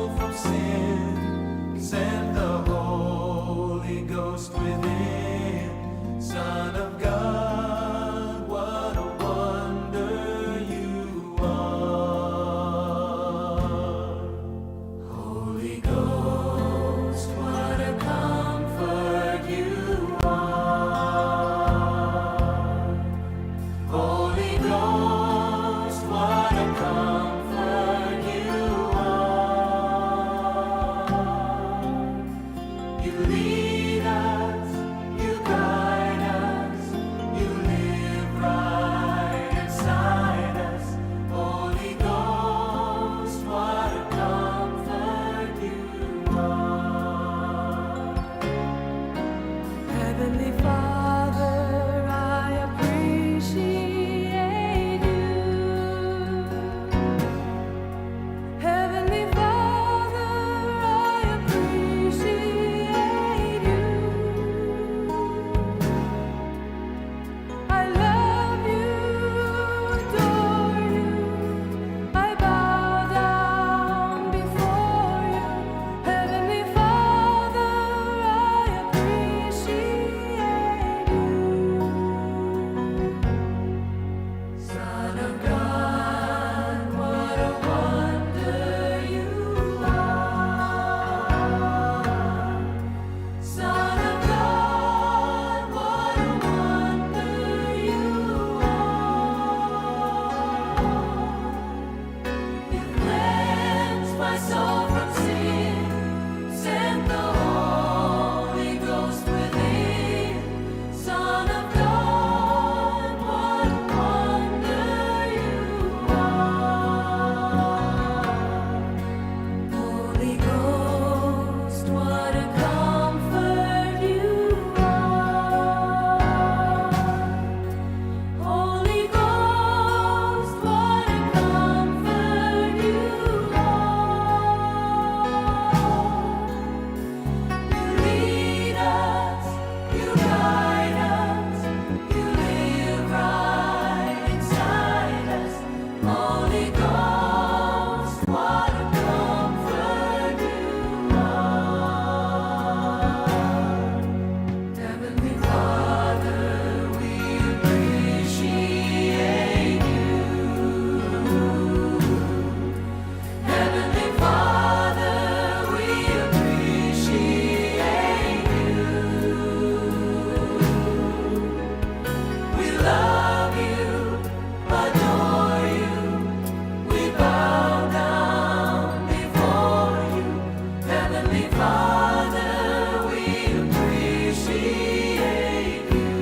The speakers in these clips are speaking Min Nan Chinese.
Soul from sin, sent the Holy Ghost within. Son of God, what a wonder you are. Holy Ghost, what a comfort you are. Holy Ghost, what a comfort you are. You lead us, you guide us, you live right inside us. Holy Ghost, what a comfort you are. Heavenly Father, I appreciate you. Heavenly Father, I appreciate you. I love you, adore you. I bow down before you. Heavenly Father, I appreciate you. Son of God, what a wonder you are. Son of God, what a wonder you are. You cleansed my soul from sin, sent the Holy Ghost within. Son of God, what a wonder you are. Holy Ghost, what a comfort you are. Holy Ghost, what a comfort you are. You lead us, you guide us, you live right inside us. Holy Ghost, what a comfort you are. Heavenly Father, we appreciate you. Heavenly Father, we appreciate you. We love you, adore you. We bow down before you. Heavenly Father, we appreciate you.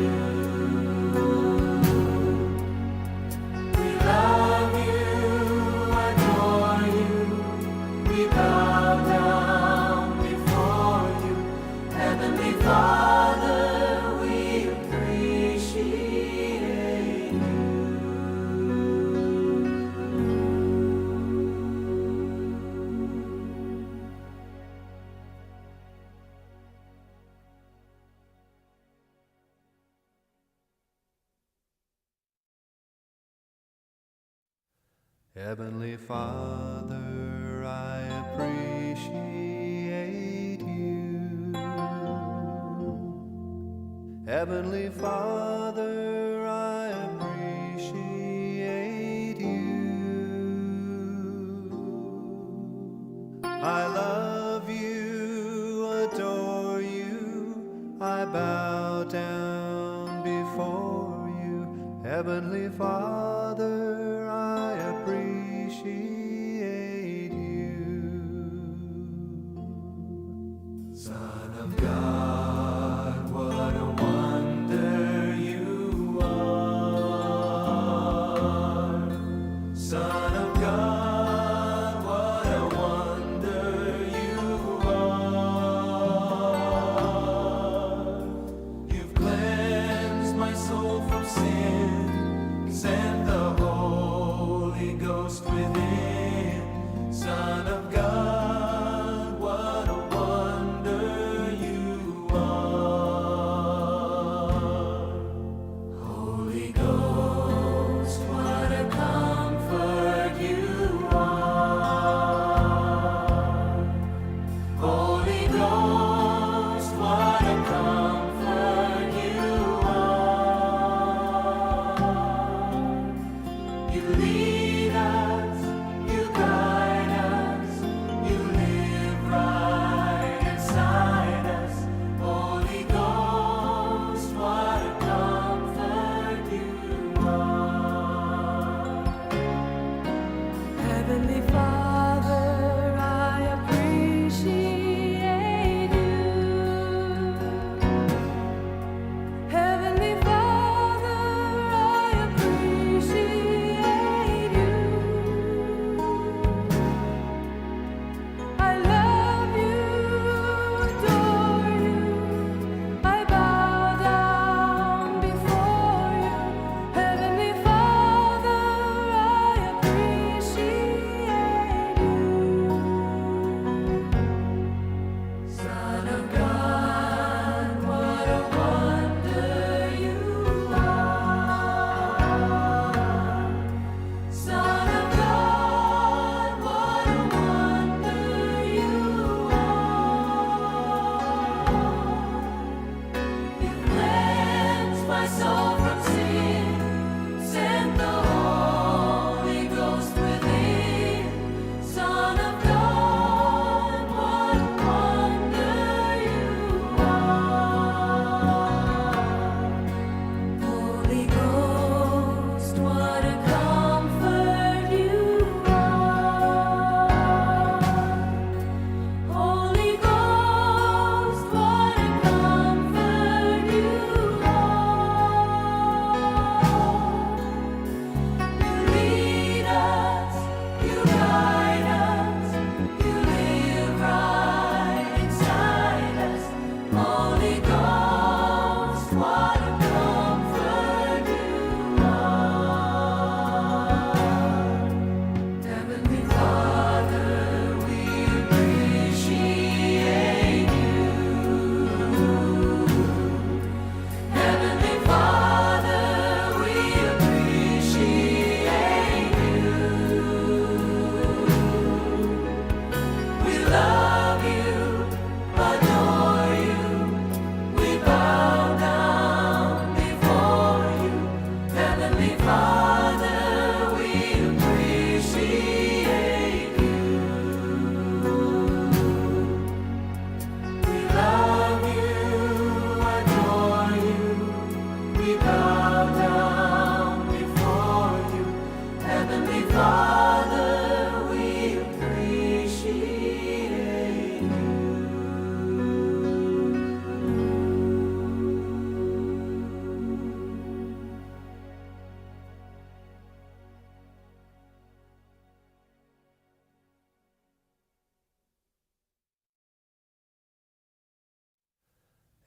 We love you, adore you. We bow down before you. Heavenly Father, we appreciate you. Heavenly Father, I appreciate you. Heavenly Father, I appreciate you. I love you, adore you, I bow down before you. Heavenly Father, I appreciate you. Son of God, what a wonder you are. Son of God, what a wonder you are. You've cleansed my soul from sin, sent the Holy Ghost within. Son of God, what a wonder you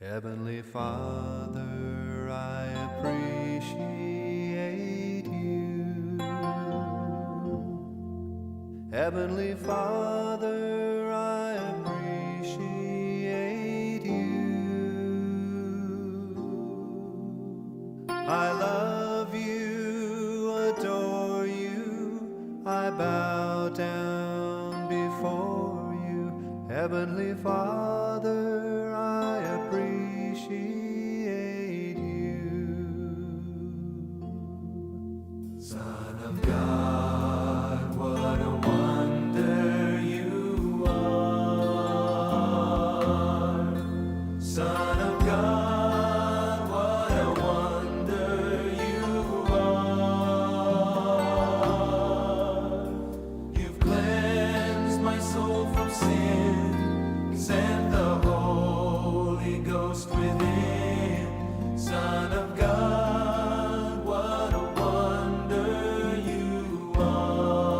Heavenly Father, I appreciate you. Heavenly Father, I appreciate you. I love you, adore you, I bow down before you. Heavenly Father, I appreciate you. Son of God, what a wonder you are. Son of God, what a wonder you are. You've cleansed my soul from sin, sent the Holy Ghost within. Son of God, what a wonder you are.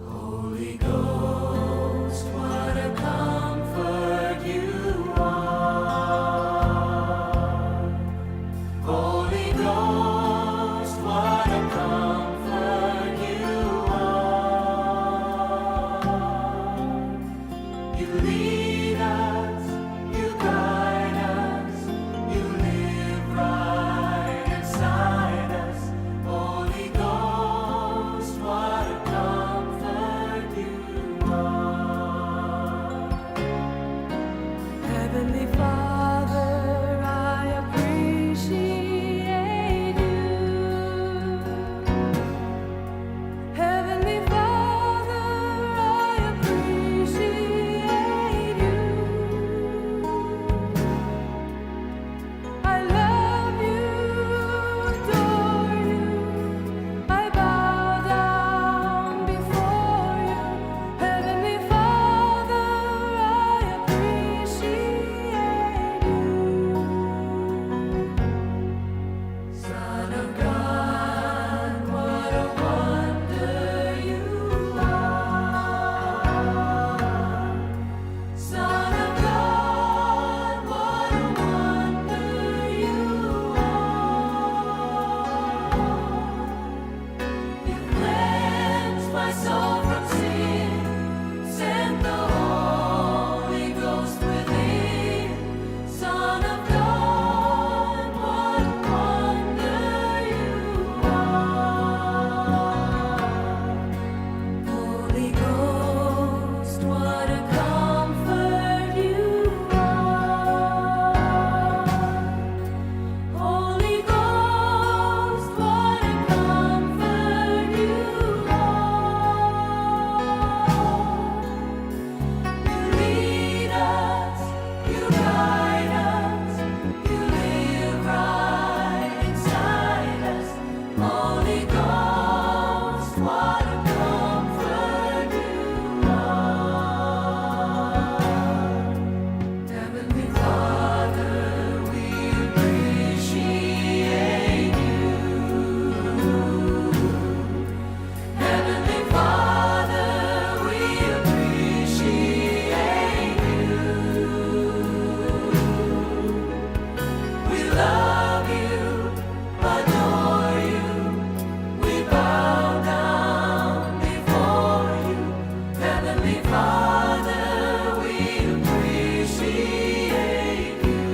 Holy Ghost, what a comfort you are. Holy Ghost, what a comfort you are. You lead us, you guide us, you live right inside us. Holy Ghost, what a comfort you are. Heavenly Father, I appreciate you. Heavenly Father, I appreciate you. I love you, adore you. I bow down before you. Heavenly Father, I appreciate you. Son of God, what a wonder you are. Son of God, what a wonder you are. You cleansed my soul from sin, sent the Holy Ghost within. Son of God, what a wonder you are. Holy Ghost, what a comfort you are. Holy Ghost, what a comfort you are. You lead us, you guide us, you live right inside us. Holy Ghost, what a comfort you are. Heavenly Father, we appreciate you. Heavenly Father, we appreciate you. We love you, adore you. We bow down before you. Heavenly Father, we appreciate you.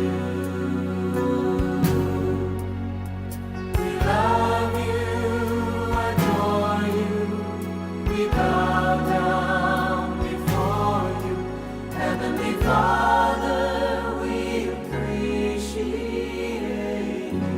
We love you, adore you. We bow down before you. Heavenly Father, we appreciate you.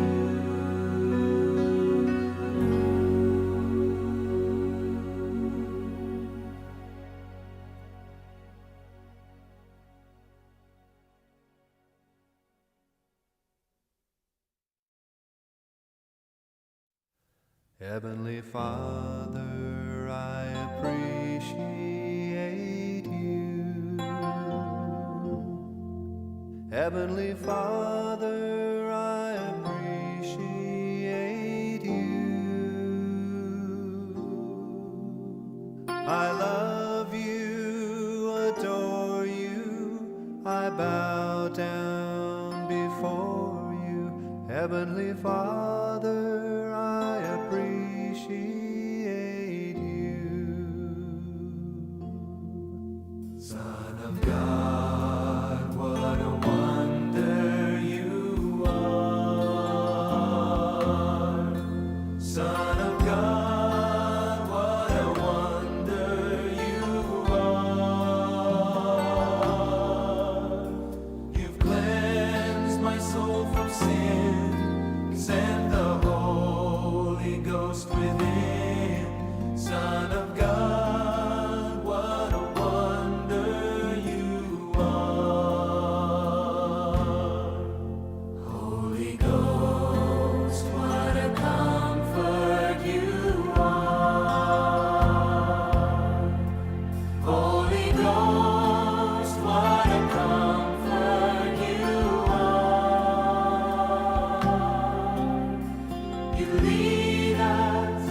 Heavenly Father, I appreciate you. Heavenly Father, I appreciate you. I love you, adore you. I Bow down before you. Heavenly Father, I appreciate you. Son of God, what a wonder you are. Son of God, what a wonder you are. You've cleansed my soul from sin, sent the Holy Ghost within. Son of God, what a wonder you are. Holy Ghost, what a comfort you are. Holy Ghost, what a comfort you are. You lead us,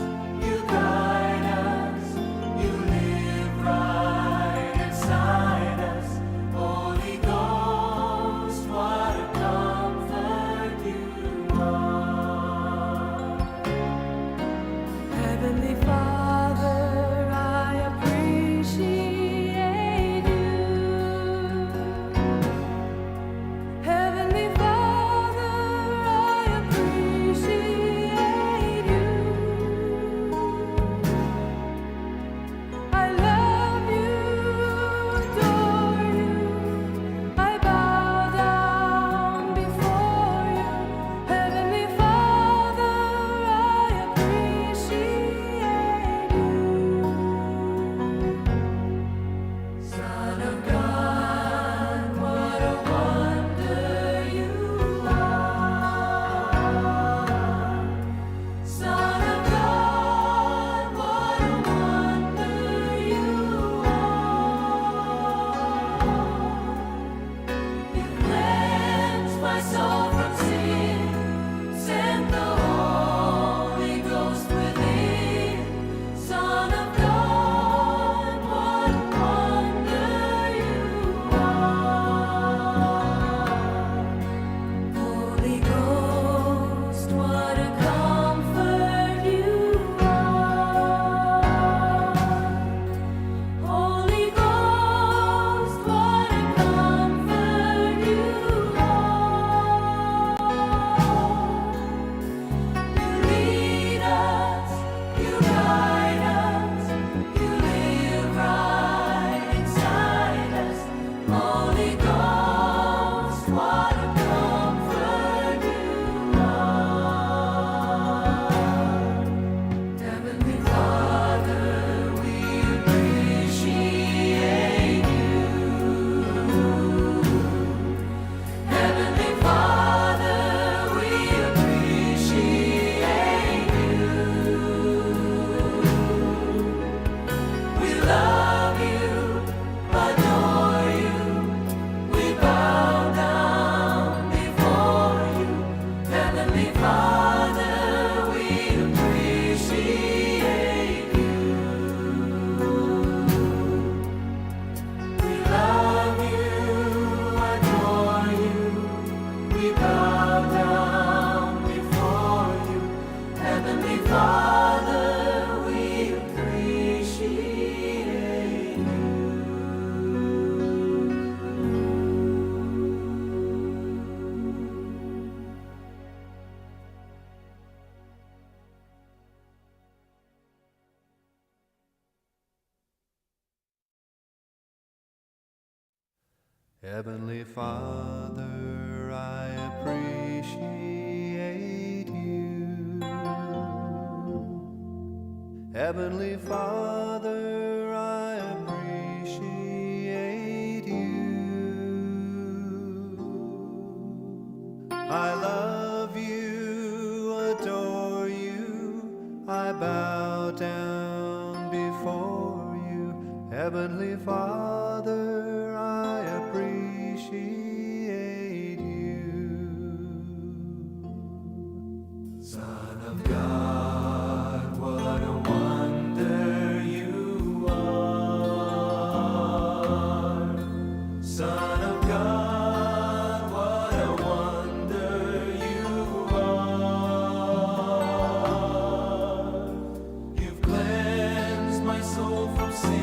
you guide us, you live right inside us. Holy Ghost, what a comfort you are. Heavenly Father, I appreciate you. Heavenly Father, I appreciate you. I love you, adore you. I bow down before you. Heavenly Father, I appreciate you. Son of God, what a wonder you are. Son of God, what a wonder you are. You cleansed my soul from sin, sent the Holy Ghost within. Son of God, what a wonder you are. Holy Ghost, what a comfort you are. Holy Ghost, what a comfort you are. You lead us, you guide us, you live right inside us. Holy Ghost, what a comfort you are. Heavenly Father, we appreciate you. Heavenly Father, we appreciate you. We love you, adore you. We bow down before you. Heavenly Father, we appreciate you. We love you, adore you. We bow down before you. Heavenly Father, we appreciate you. Heavenly Father, I appreciate you. Heavenly Father, I appreciate you. I love you, adore you, I bow down before you. Heavenly Father, I appreciate you. Son of God, what a wonder you are. Son of God, soul from sin.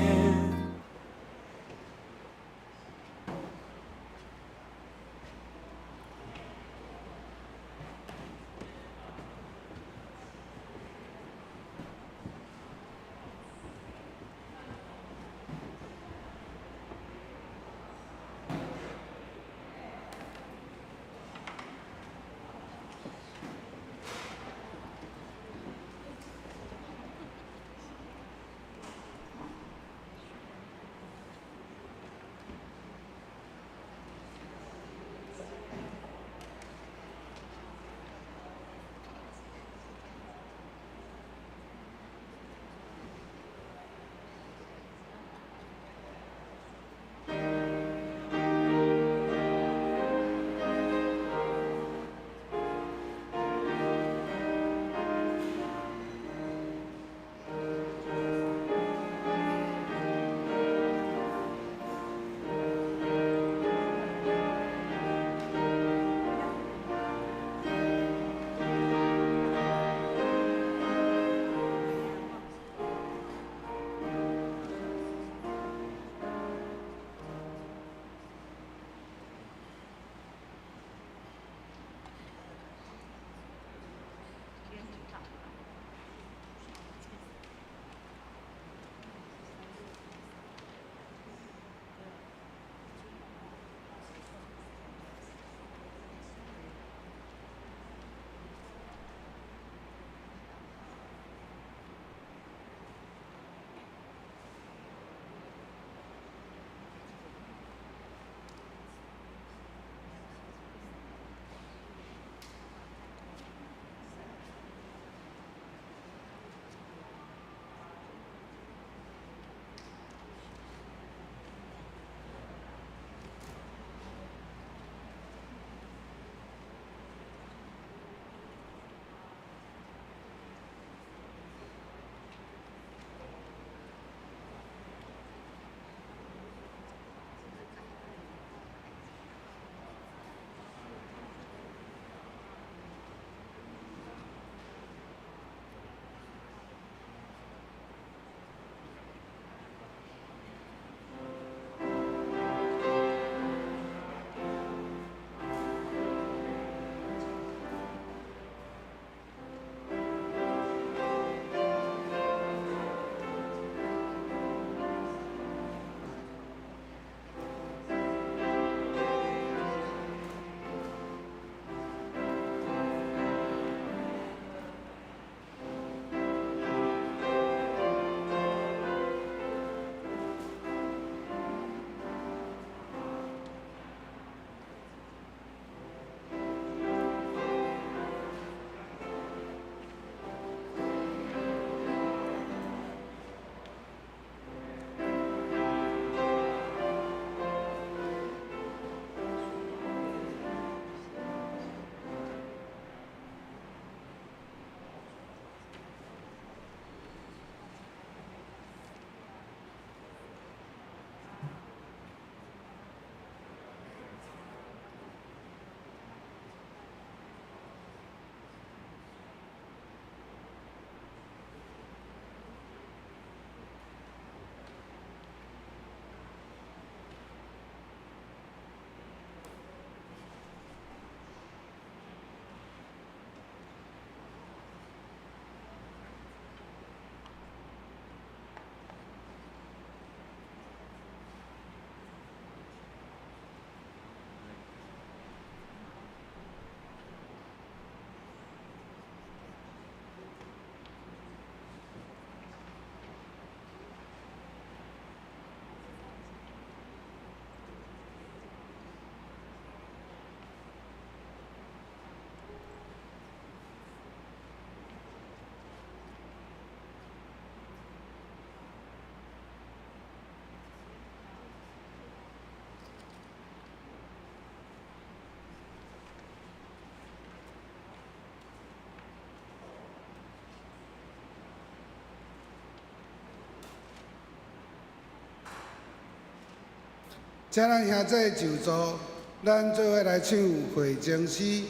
請咱兄弟就座，咱做伙來唱回程詩。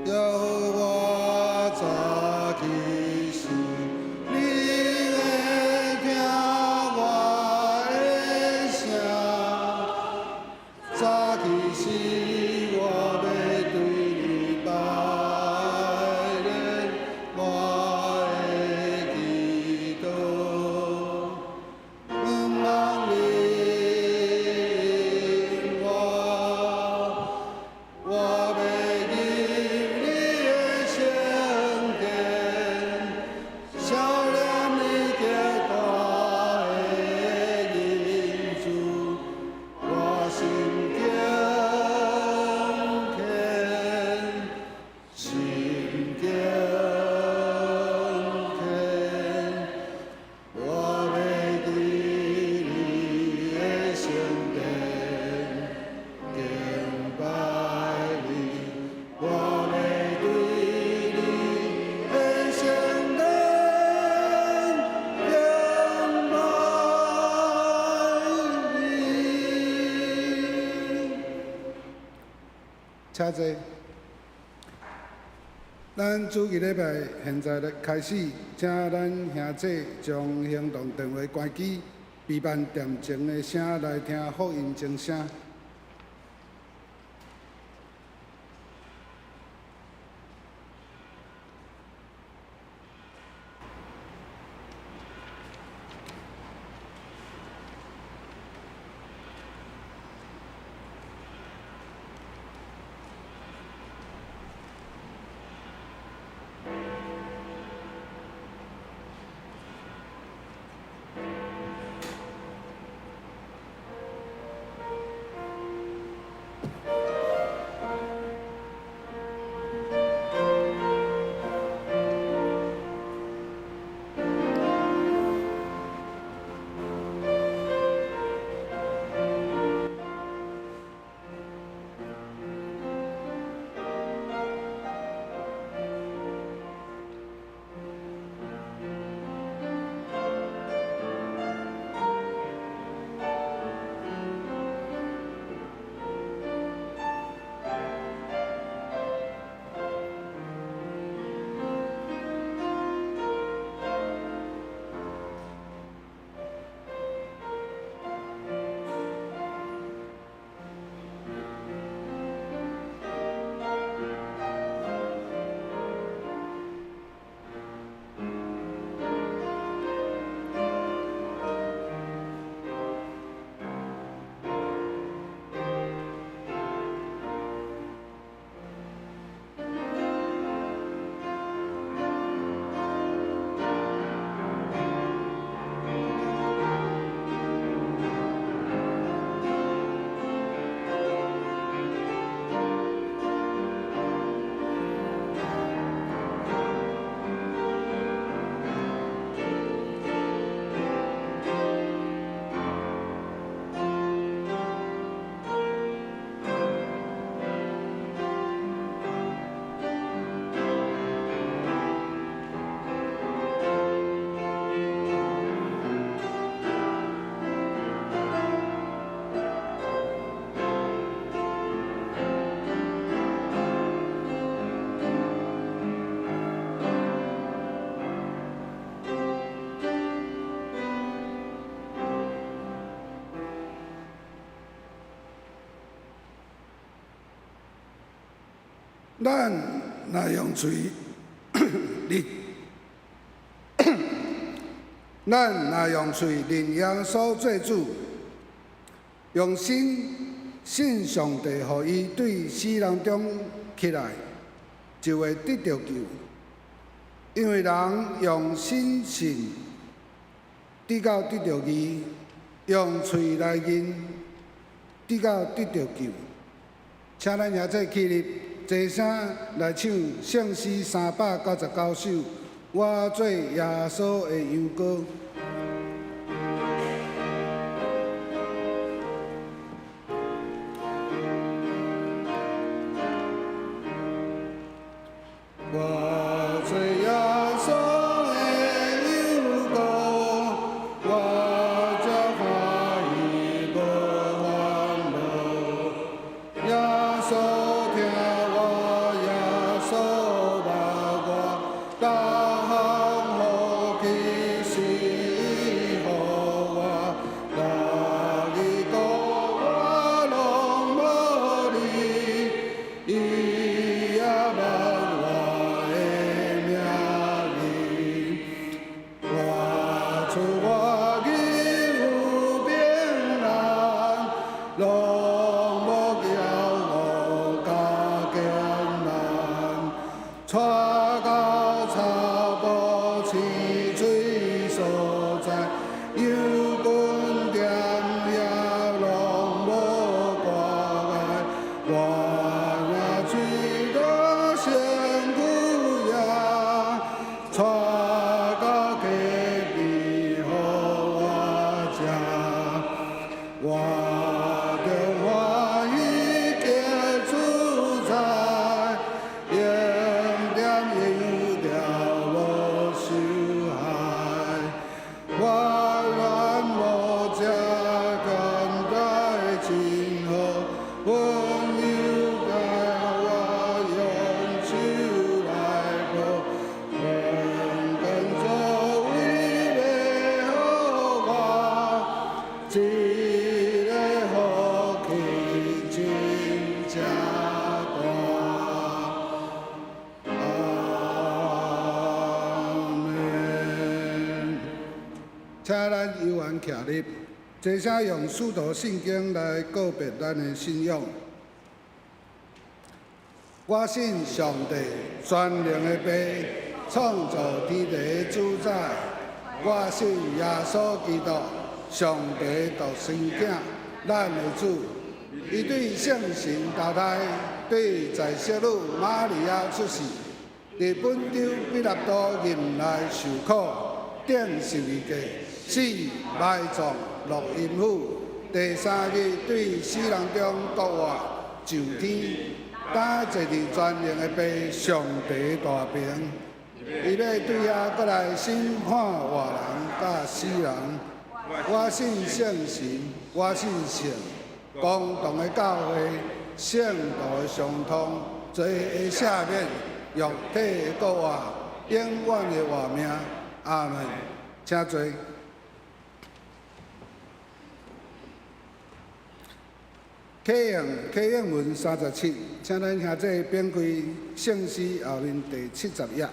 耶和華早起時，你會聽我的聲。早起時，我欲對你拜禮，我的祈禱。仰望你應我，我欲入你的聖殿，數念你極大的恩慈，我心敬虔，心敬虔，我欲佇你的聖殿敬拜你，我欲對你的聖殿敬拜你。請坐。咱主日禮拜現在來開始，請咱兄姊將行動電話關機，閉慢點鐘的聲來聽福音鐘聲。咱若用喙認，咱若用喙認耶穌做主，用心信上帝，予伊對死人中起來，就會得著救。因為人用心信，直到得著義；用喙來認，直到得著救。請咱兄姊起立，齊聲來唱聖詩399首，我做耶穌的羊羔。我做耶穌的羊羔，我足歡喜無煩惱。耶穌疼我，耶穌我若喙落身躯也，带到隔壁予我食。我中歡喜行自在，用點營養調無受害。我願無食簡單真好，溫柔教我用手來抱，飯當作為欲予我，這个福氣真正大。阿們。請咱悠閒徛立，齊聲用使徒信經來告別咱的信仰。我信上帝全能的父，創造天地的主宰。我信耶穌基督，上帝獨生囝，咱的主。伊對聖神投胎，對在聖女瑪利亞出世，佇本丟彼拉多任內受苦，釘十字架，死埋葬，落陰府，第三日對死人中復活，上天，擔坐佇全能的父上帝大爿。伊欲對遐閣來審判活人佮死人。我信聖神，我信聖公同的教會，聖徒的相通，罪的赦免，肉體的復活，永遠的活命。阿們，請坐。啟應文37，請咱兄弟展開聖詩後面第70頁。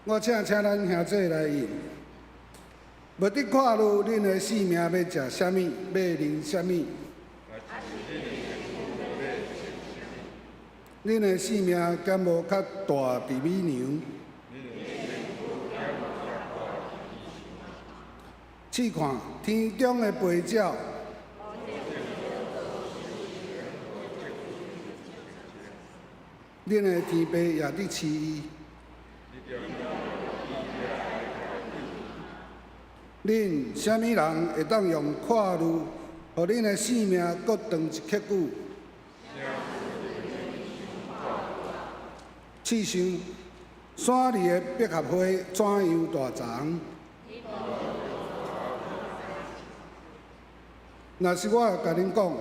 我請咱兄弟來應。無得掛慮恁的性命欲食啥物，欲啉啥物。恁的性命敢無較大佇米糧？試看天中的飛鳥，恁的天父也佇飼伊。恁啥物人會當用掛慮，予恁的性命閣長一刻久？試想，山裡的百合花怎樣大叢？若是我共恁講，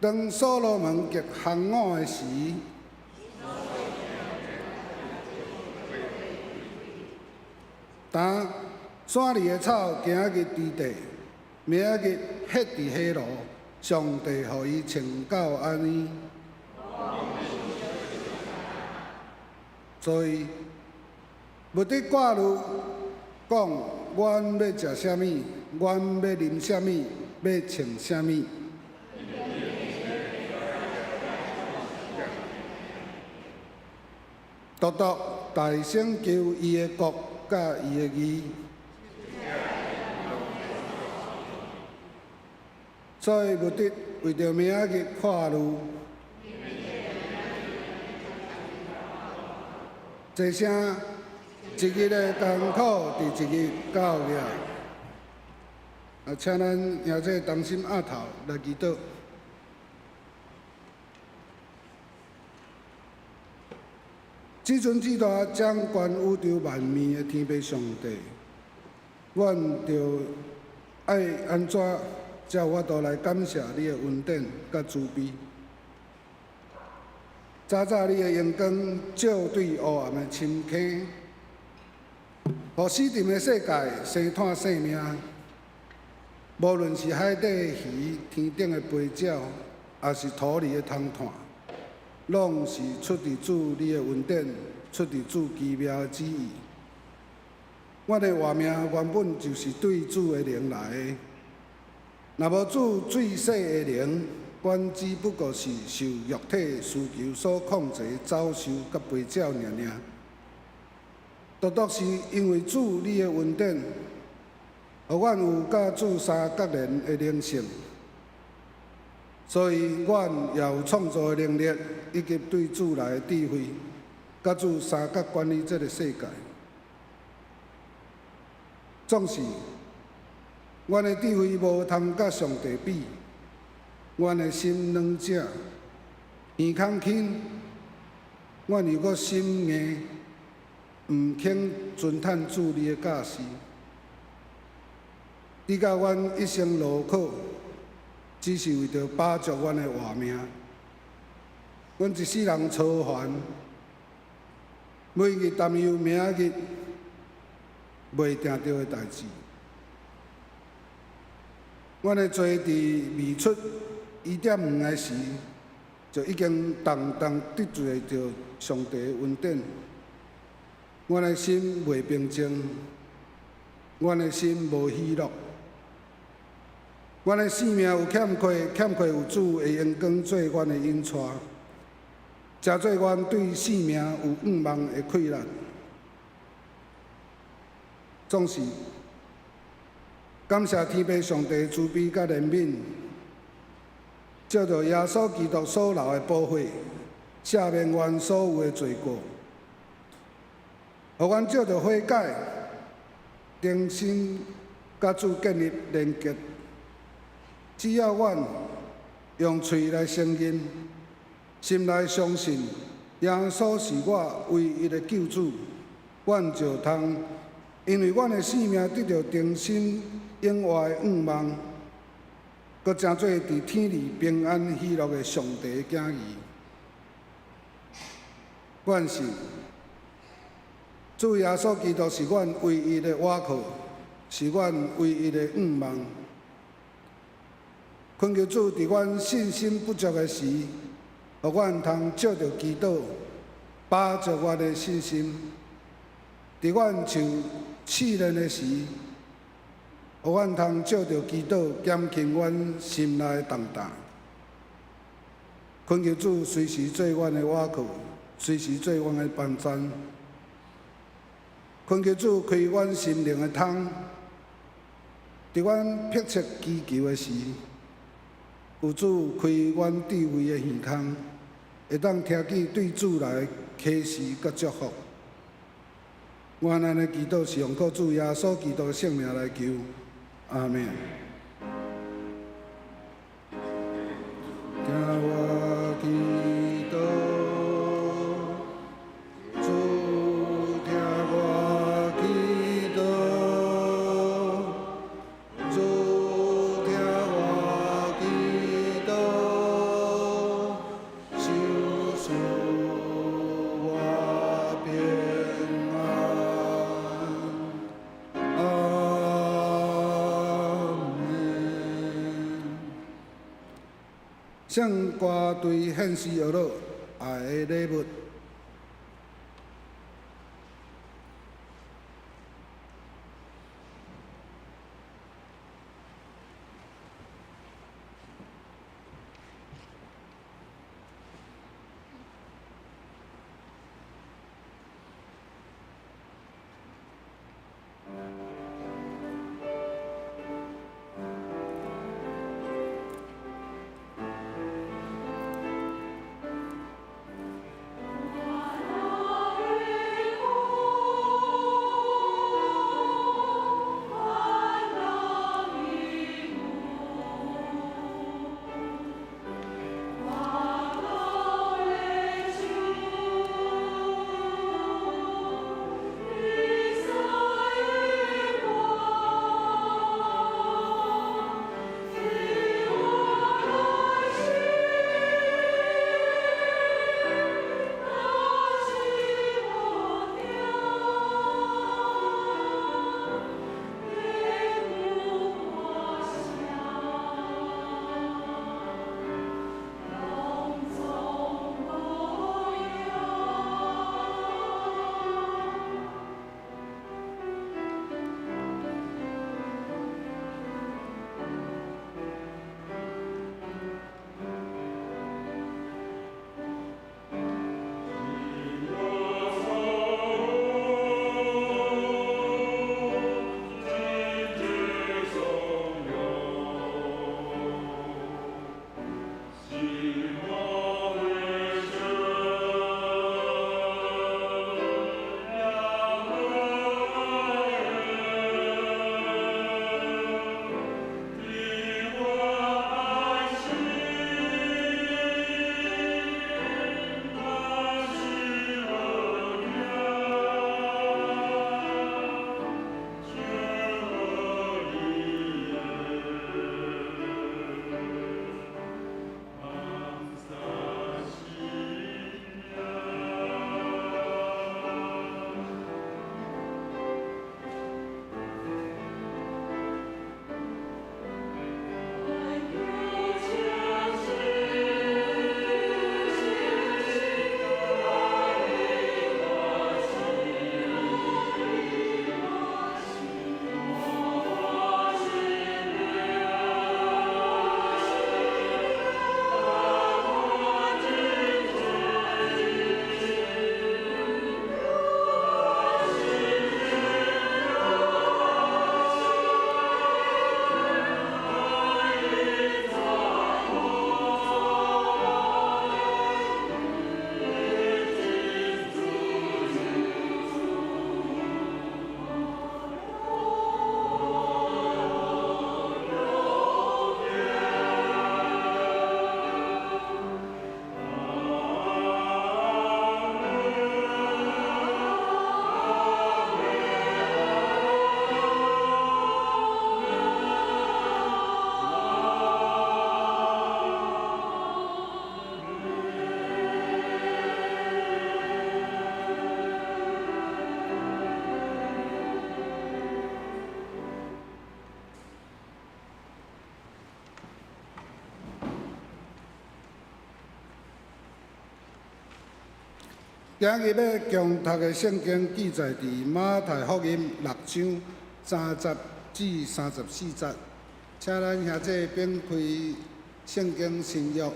當所羅門極行伍的時，當山裡的草今仔日佇地，明仔日歇佇火爐，上帝予伊穿到按呢。所以，無得掛慮，講阮欲食啥物，阮欲啉啥物，欲穿啥物。獨獨大先求伊的國佮伊的義。所以，無得為著明仔日掛慮。齊聲，一日的艱苦，佇一日夠了。啊，請咱兄弟同心徼頭來祈禱。至尊至大掌管宇宙萬物的天父上帝，阮著愛按怎才有法度來感謝你的恩典佮慈悲？早早你的榮光照對烏暗的深坑，予死沉的世界生湠性命。無論是海底的魚、天頂的飛鳥，抑是土裡的蟲糞，攏是出佇主你的恩典，出佇主奇妙的旨意。阮的活命原本就是對主的靈來的，若無主最細的靈，阮只不過是受肉體需求所控制的走獸佮飛鳥爾爾。獨獨是因為主你的恩典，予阮有佮主三角連的靈性，所以阮也有創造的能力，以及對主來的智慧，佮主相佮管理這个世界。總是，阮的智慧無通佮上帝比，阮的心軟正，耳空輕，阮又閣心硬，毋肯遵趁主你的教示。你佮阮一生勞苦，只是為著把握阮的活命。阮一世人操煩，每日擔憂明日袂定著的代誌。阮的罪佇未出伊甸園的時，就已經重重得罪著上帝的恩典。阮的心袂平靜，阮的心無喜樂。阮的性命有欠缺，欠缺有主的榮光做阮的引帶，成做阮對性命有向望的氣力。總是感謝天父上帝慈悲佮憐憫，藉著耶穌基督所流的寶血，赦免阮所有的罪過，予阮藉著悔改，重新佮主建立連結。只要阮用喙來承認，心內相信耶穌是我唯一的救主，阮就通因為阮的性命得著重新永活的向望，閣成做佇天裡平安喜樂的上帝的囝兒。阮信主耶穌基督是阮唯一的倚靠，是阮唯一的向望。懇求主佇阮信心不足的時，予阮通藉著祈禱，把握阮的信心；佇阮受試煉的時，予阮通藉著祈禱減輕阮心內的重擔。懇求主隨時做阮的倚靠，隨時做阮的幫贊。懇求主開阮心靈的窗，佇阮迫切祈求的時，求主開阮智慧的耳孔，會當聽見對主來的啟示佮祝福。阮按呢祈禱是奉靠主耶穌基督的聖名來求，阿們。聽我祈禱，主聽我祈禱，主聽我祈禱，求賜我平安。阿們。聖歌隊獻詩學樂愛的禮物。今日欲共讀的聖經記載佇馬太福音六章30至34節，請咱兄弟反開聖經新約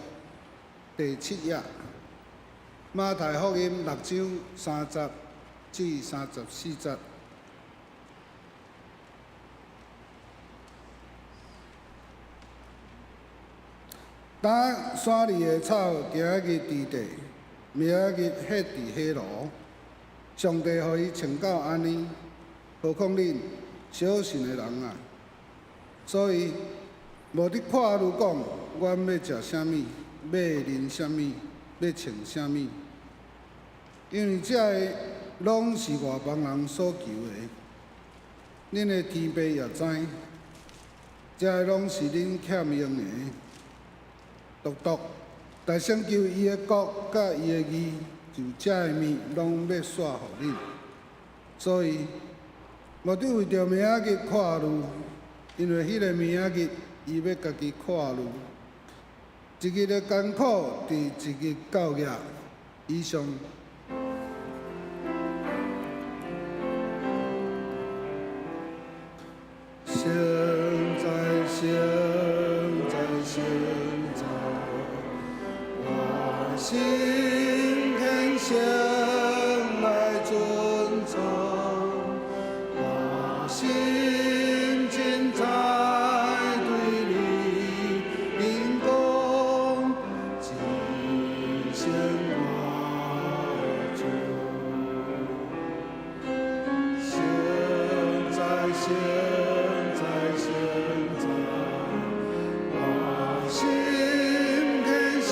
第七頁，馬太福音六章三十至三十四節。當山裡的草今日佇地，明日歇佇火爐，上帝予伊穿到按呢，何況恁小信的人啊！所以無得看慮講，阮欲食啥物，欲啉啥物，欲穿啥物，因為這个攏是外邦人所求的。恁的天父也知，這个攏是恁欠用的。獨獨，但先求伊的國佮伊的義，就這个物攏欲煞予恁。所以，無得為著明仔日看慮，因為彼个明仔日，伊欲家己看慮。一日的艱苦，佇一日夠額。以上。聖哉，聖哉，聖哉，我心虔誠來尊崇，我心凊彩對你認講，至聖我主。聖哉，聖哉，聖哉，我心虔誠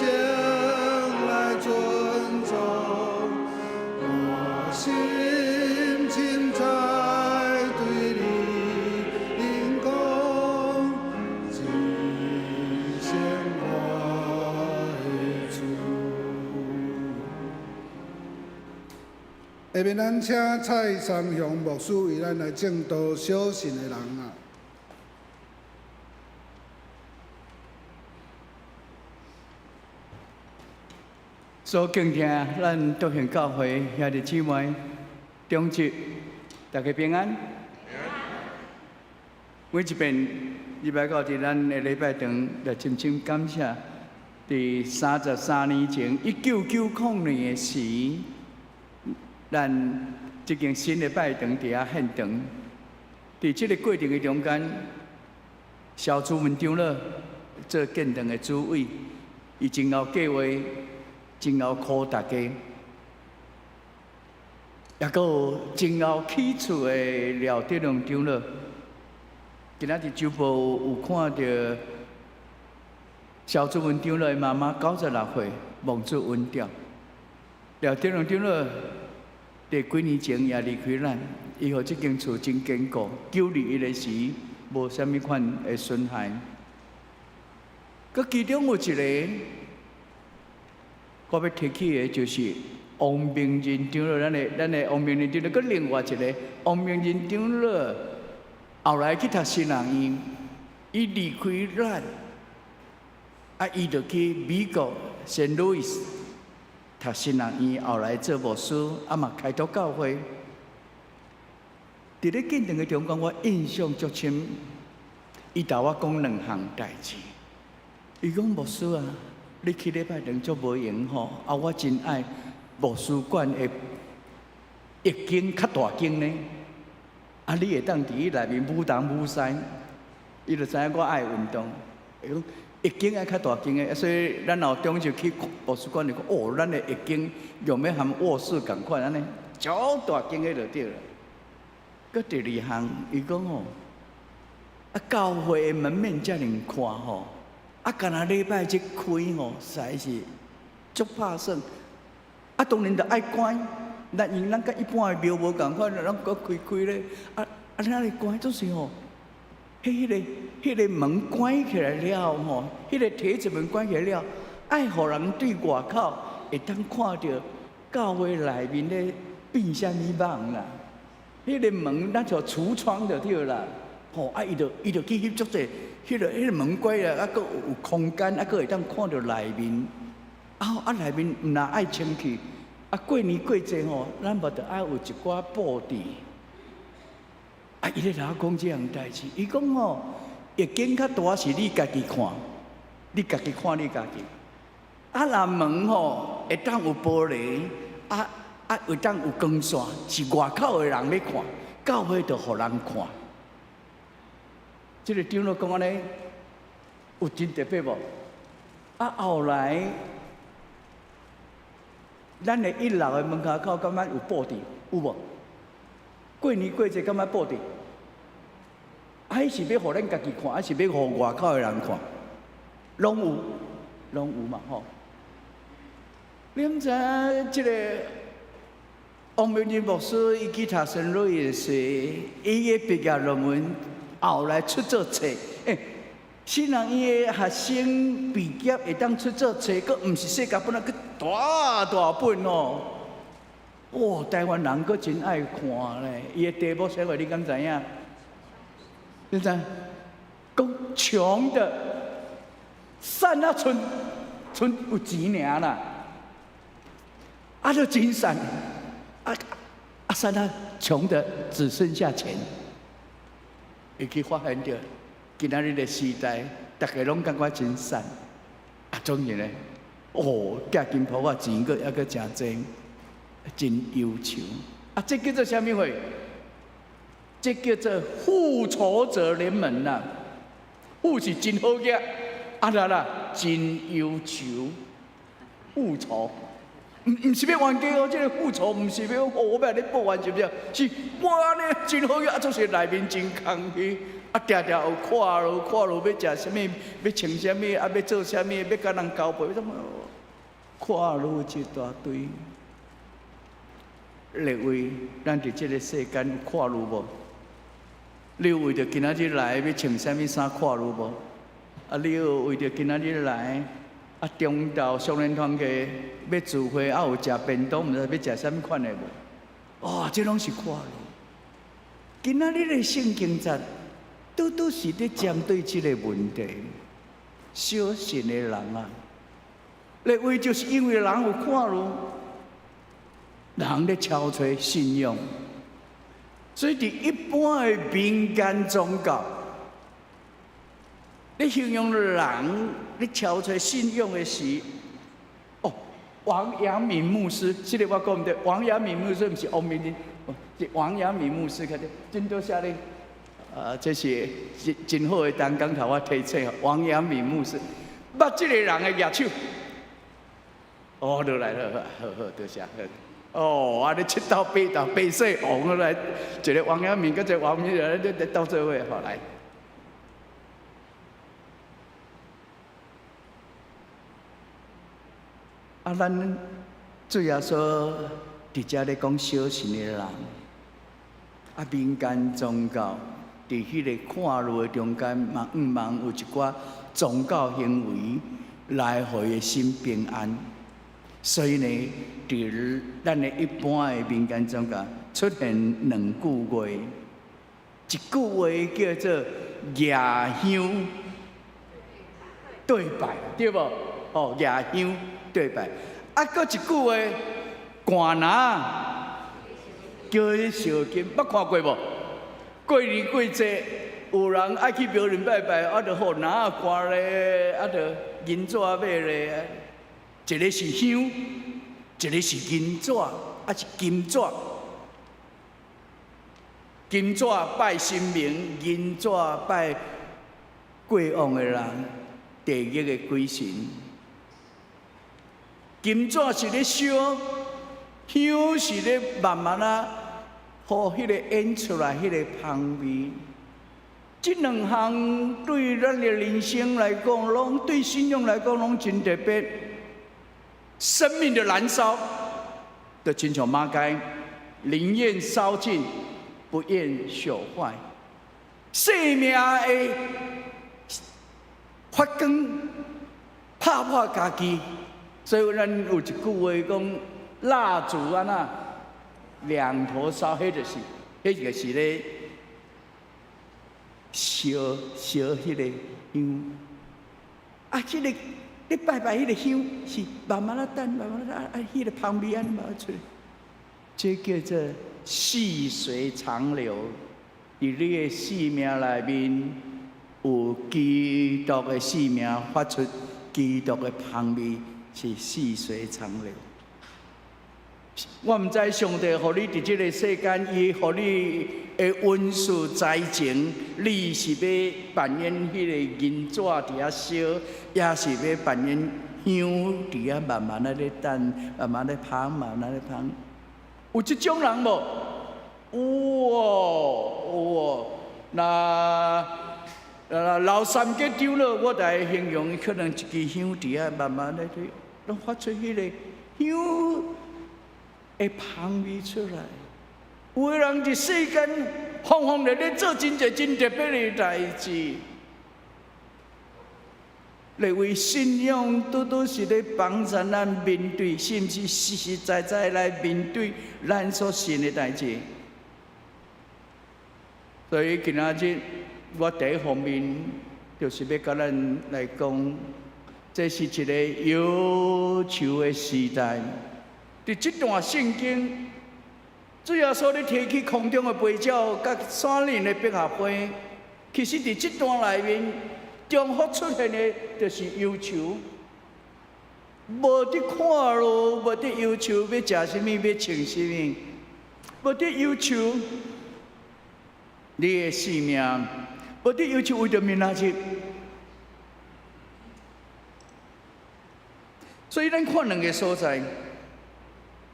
來尊崇，我心凊彩對你認講，至聖我的主。下面咱請蔡三雄牧師為咱來證道小信的人啊。所敬聽咱德行教會兄弟姊妹、長執，大家平安。每一遍禮拜到佇咱的禮拜堂來深深感謝，佇33年前，1990年的時，咱這間新的拜堂佇遐獻堂。佇這個過程的中間，蕭主文長老做建堂的主委，伊真𠢕計劃，真𠢕苦大家，抑閣有真𠢕起厝的廖德龍長老。今仔日周報有看著蕭主文長老的媽媽96歲，蒙主恩召。廖德龍長老佇幾年前也離開咱，伊予這間厝真堅固，9·21的時無啥物款的損害。閣其中有一個，我欲提起的就是王明仁長老，咱的王明仁長老，閣另外一個王明仁長老，後來去讀神學院，伊離開咱，啊，伊就去美國聖路易斯讀神學院，後來做牧師，啊嘛開拓教會。佇咧見證的中間，我印象足深，伊共我講兩項代誌。伊講牧師啊，你去禮拜堂足無閒吼，啊，我真愛牧師館的一間較大間呢。啊，你會當佇伊內面舞東舞西，伊就知影我愛運動。伊講一間愛較大間的，所以咱後中就去牧師館就講，哦，咱的一間用欲含臥室仝款按呢，足大間的就對了。閣第二項，伊講吼，啊，教會的門面遮爾寬吼，啊，干焦禮拜日開吼，實在是足拍算。啊，當然就愛關，咱因為咱佮一般的廟無仝款，咱閣開開咧，啊啊，咱咧關就是吼，彼个門關起來了吼，彼個鐵子門關起來了，愛予人對外口會當看著教會內面咧變啥物夢啦。彼個門咱像櫥窗就對啦，吼啊，伊就去翕足濟，彼個門關啊，啊，閣有空間，啊，閣會當看著內面。啊啊，內面毋若愛清氣，啊，過年過節吼，咱嘛著愛有一寡布置。啊，伊咧共我講這項代誌，伊講吼，逆境較大是你家己看，你家己看你家己。啊，若門吼會當有玻璃，啊啊會當有光線，是外口的人咧看，教會就予人看。這個長老講按呢，有真特別無？啊，後來咱的一樓的門口口，敢捌有布置有無？過年過節敢捌布置？啊，彼是欲予咱家己看，還是欲予外口的人看？攏有，攏有嘛吼。你毋知影這個王明仁牧師伊去讀聖路易時，伊的畢業論文後來出做冊。欸，雖然伊的學生畢業會當出做冊，閣毋是細甲本啊，閣大大本哦。哇，台灣人閣真愛看咧。伊的題目寫話，你敢知影？你知？講窮的散啊，賰賰有錢爾啦，啊，就真散，啊啊散啊，窮的只剩下錢。伊去發現著，今仔日的時代，逐家攏感覺真散，啊，總是咧，哦，寄金鋪仔錢閣猶閣誠濟，真憂愁。啊，這叫做啥物貨？這叫做復仇者聯盟啦。富是真好額，啊啦啦，真憂愁。復仇，毋是欲冤家哦，這個復仇毋是欲哦，我欲來你報怨是毋是？是我按呢真好額，啊，總是內面真空虛，啊，定定有看路看路，欲食啥物，欲穿啥物，啊，欲做啥物，欲佮人交配，怎麼看路一大堆。列位，咱佇這個世間有看路無？你有為著今仔日來欲穿啥物衫看路無？啊，你有為著今仔日來，啊，中晝少年團契欲聚會，啊，有食便當，毋知欲食啥物款的無？哦，這攏是看路。今仔日的聖經節，拄拄是咧針對這個問題。小信的人啊，列位就是因為人有看路，人咧超揣信仰。所以，佇一般的民間宗教，咧形容人咧超揣信仰的時，哦，王陽明牧師，這個我講毋對，王陽明牧師毋是王明仁，是王陽明牧師，較對，真多謝你，啊，這是真真好的同工頭我提醒，王陽明牧師，捌這個人的舉手，哦，落來了，好好，多謝。哦，按呢七鬥八鬥白細王來，一個王陽明，閣一個王明仁，咧咧鬥做伙，好來。啊，咱主耶穌佇遮咧講小信的人，啊，民間宗教佇彼個看路的中間，嘛向望有一寡宗教行為來予伊的心平安。所以呢，佇咱的一般的民間宗教出現兩句話，一句話叫做舉香對拜，對無？哦，舉香對拜。啊，閣一句話，寒籃叫伊燒金，捌看過無？過年過節有人愛去廟裡拜拜，啊，就予籃仔寒咧，啊，就銀紙買咧。一個是香，一個是銀紙，抑是金紙。金紙拜神明，銀紙拜過往的人，地獄的鬼神。金紙是咧燒，香是咧慢慢仔，予彼個演出來，彼個香味。這兩項對咱的人生來講，攏對信仰來講，攏真特別。生命的燃燒，就親像馬偕，寧願燒盡，不願朽壞。生命會發光，拍破家己。所以咱有一句話講：蠟燭按怎兩頭燒，彼就是，彼就是咧燒燒彼個香。啊，這個。你拜拜彼个香是慢慢仔等，慢慢仔啊，彼个芳味按呢慢慢出來。這叫做細水長流。佇你的生命內面有基督的生命，發出基督的芳味，是細水長流。我毋知上帝予你佇這个世間，伊予你的恩賜才情，你是欲扮演彼个銀紙佇遐燒，抑是欲扮演香佇遐慢慢仔咧等，慢慢咧芳，慢慢咧芳。有這種人無？有哦，有哦。那老三傑長老，我來形容，可能一支香佇遐慢慢咧，攏發出彼个香的芳味出來。有的人佇世間瘋瘋咧咧做真濟真特別的代誌，列位，信仰拄拄是咧幫助咱面對，是毋是實實在在來面對咱所信的代誌？所以今仔日我第一方面就是欲共咱來講，這是一个憂愁的時代。佇這段聖經，主耶穌咧提起空中的飛鳥，佮山林的百合花，其實佇這段內面，重複出現的就是憂愁。無佇看路，無佇憂愁，欲食啥物，欲穿啥物，無佇憂愁，你的性命，無佇憂愁為著明仔日。所以咱看兩个所在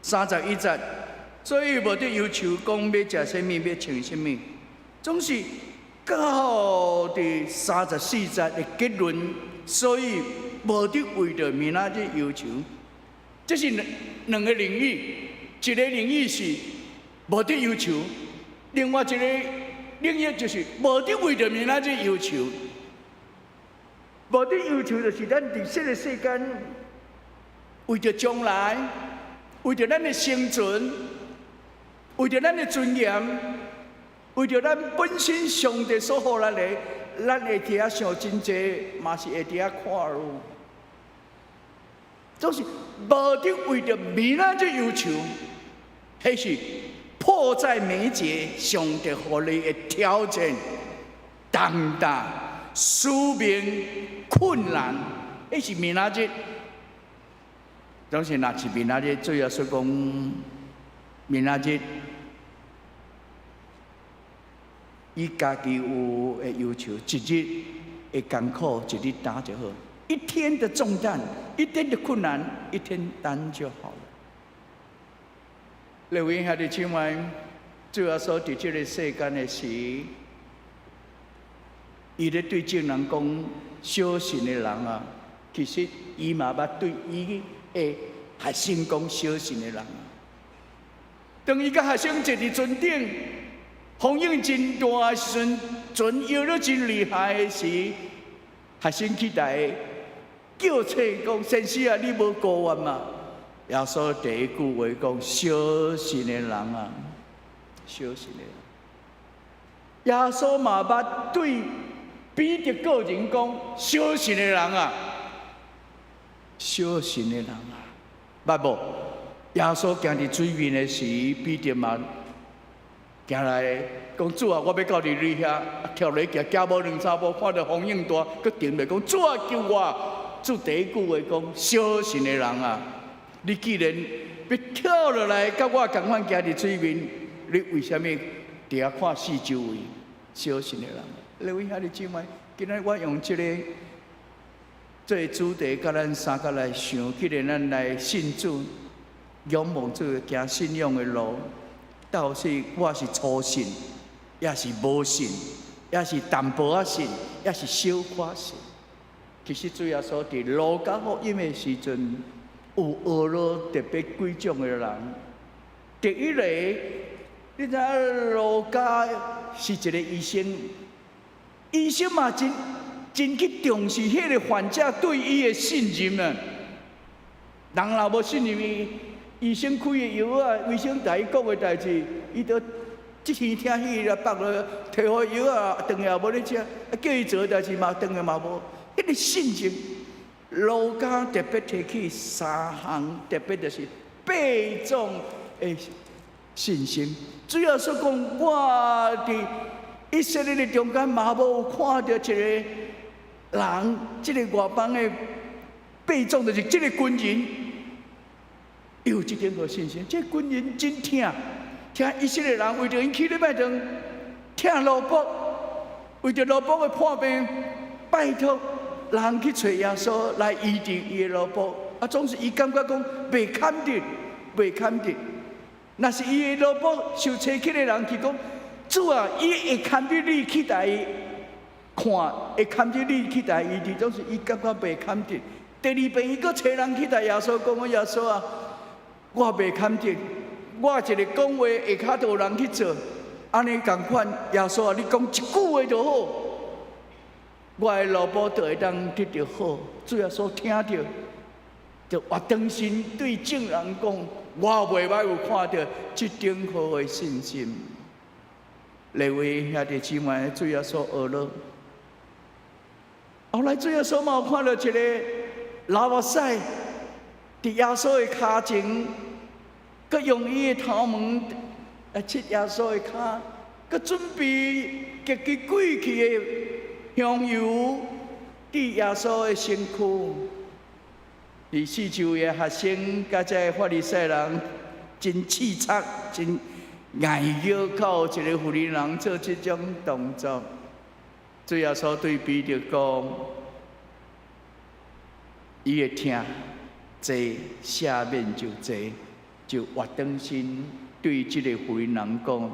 ，31節，所以無佇憂愁，講欲食啥物，欲穿啥物，總是到佇34節的結論，所以無佇為著明仔日憂愁。這是兩個領域，一个領域是無佇憂愁，另外一個領域就是無佇為著明仔日憂愁。無佇憂愁就是咱佇這个世間，為著將來，為著咱的生存，為著咱的尊嚴，為著咱本身上帝所予咱的，咱會佇遐想真濟，嘛是會佇遐看路，總是無佇為著明仔日憂愁，彼是迫在眉睫，上帝予你的挑戰、重擔、使命、困難，彼是明仔日。總是若是明仔日，主耶穌講明仔日，伊家己有的憂愁，一日的艱苦，一日擔就好。一天的重擔，一天的困難，一天擔就好了。列位兄弟姊妹，主耶穌佇這个世間的時，伊咧對眾人講：小信的人啊，其實伊嘛捌對伊的學生講小信的人啊。當伊佮學生坐佇船頂，風湧真大的時陣，船搖得真厲害的時，學生起來叫醒講：先生啊，你無顧阮嗎？耶穌第一句話講：小信的人啊，小信的人。耶穌嘛捌對彼得個人講：小信的人啊，小信的人啊，捌無？耶穌行佇水面的時，彼得嘛行來講：主啊，我欲到佇你遐，跳落去行，行無兩三步，看著風湧大，閣停落講：主啊，救我！主第一句話講：小信的人啊，你既然欲跳落來，佮我仝款行佇水面，你為啥物佇遐看四周圍？小信的人，列位兄弟姊妹，今仔日我用這个做主題，佮咱三個來想，既然咱來信主、仰望主、行信仰的路，到底我是粗信，抑是無信，抑是淡薄仔信，抑是小可信？其實主耶穌佇路加福音的時陣，有學了特別幾種的人。第一个，你知影路加是一个醫生，醫生嘛真真去重視彼个患者對伊的信任啊。人若無信任伊，醫生開的藥仔，醫生共伊講的代誌，伊都這耳聽彼耳放落，提予藥仔，頓下無咧食，啊叫伊做的代誌嘛，頓下嘛無。彼个信任，路加特別提起三項，特別就是八種的信心。主耶穌講，我佇以色列的中間嘛無看著一個人，這个外邦的八種，就是這个軍人有這點個信心。這個軍人真疼，疼以色列人為著𪜶去禮拜堂疼奴僕，為著奴僕的破病，拜託人去揣耶穌來醫治伊的奴僕。啊，總是伊感覺講袂堪得，袂堪得。若是伊的奴僕受差遣的人去講，主啊，伊會堪得你去共伊看，會堪得你去共伊醫治，總是伊感覺袂堪得。第二遍伊閣揣人去共耶穌講，耶穌啊，我袂堪得，我一个講話下跤都有人去做，按呢仝款，耶穌啊，你講一句話就好，我的奴僕就會當得著好。主耶穌聽著，就活轉身對眾人講：我袂歹有看著這等好的信心。列位兄弟姊妹，主耶穌學了。後來主耶穌嘛有看著一个流目屎佇耶穌的跤前，閣用伊的頭毛來拭耶穌的跤，閣準備極其貴氣的香油滴耶穌的身軀。佇四周的學生佮這个法利賽人真刺鑿，真硬叫靠一个婦人人做這種動作。主耶穌對彼得講：伊的疼濟，赦免就濟，就活轉身對這个婦人人講：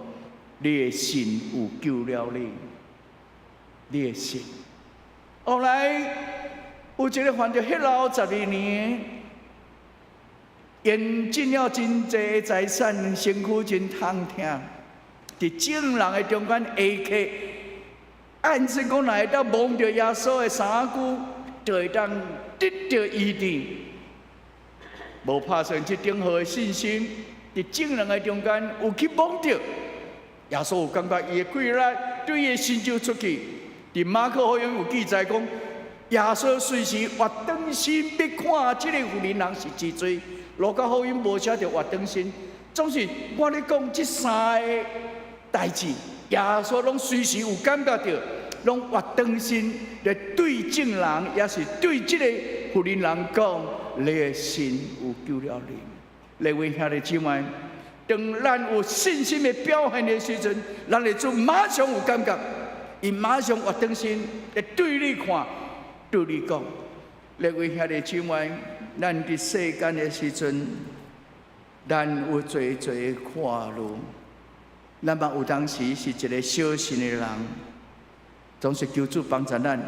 你的信有救了你，你的信。後來有一个患著血漏12年，用盡了真濟的財產，身軀真痛疼，佇眾人的中間下客，按說講，若會當摸著耶穌的衫袖，就會當得著醫治。無拍算這等號的信心，佇眾人的中間有去摸著，耶穌有感覺伊的氣力對伊的身就出去。佇馬可福音有記載講，耶穌隨時活轉身欲看這个婦人人是真濟。路加福音無寫著活轉身，總是我咧講這三个代誌，耶穌攏隨時有感覺著，攏活轉身來對眾人，也是對這个婦人人講：你的信有救了你。列位兄弟姊妹，當咱有信心的表現的時陣，咱的主馬上有感覺，伊馬上活轉身來對你看，對你講。列位兄弟姊妹，咱佇世間的時陣，咱有濟濟看路，咱嘛有當時是一个小信的人，總是求主幫助咱。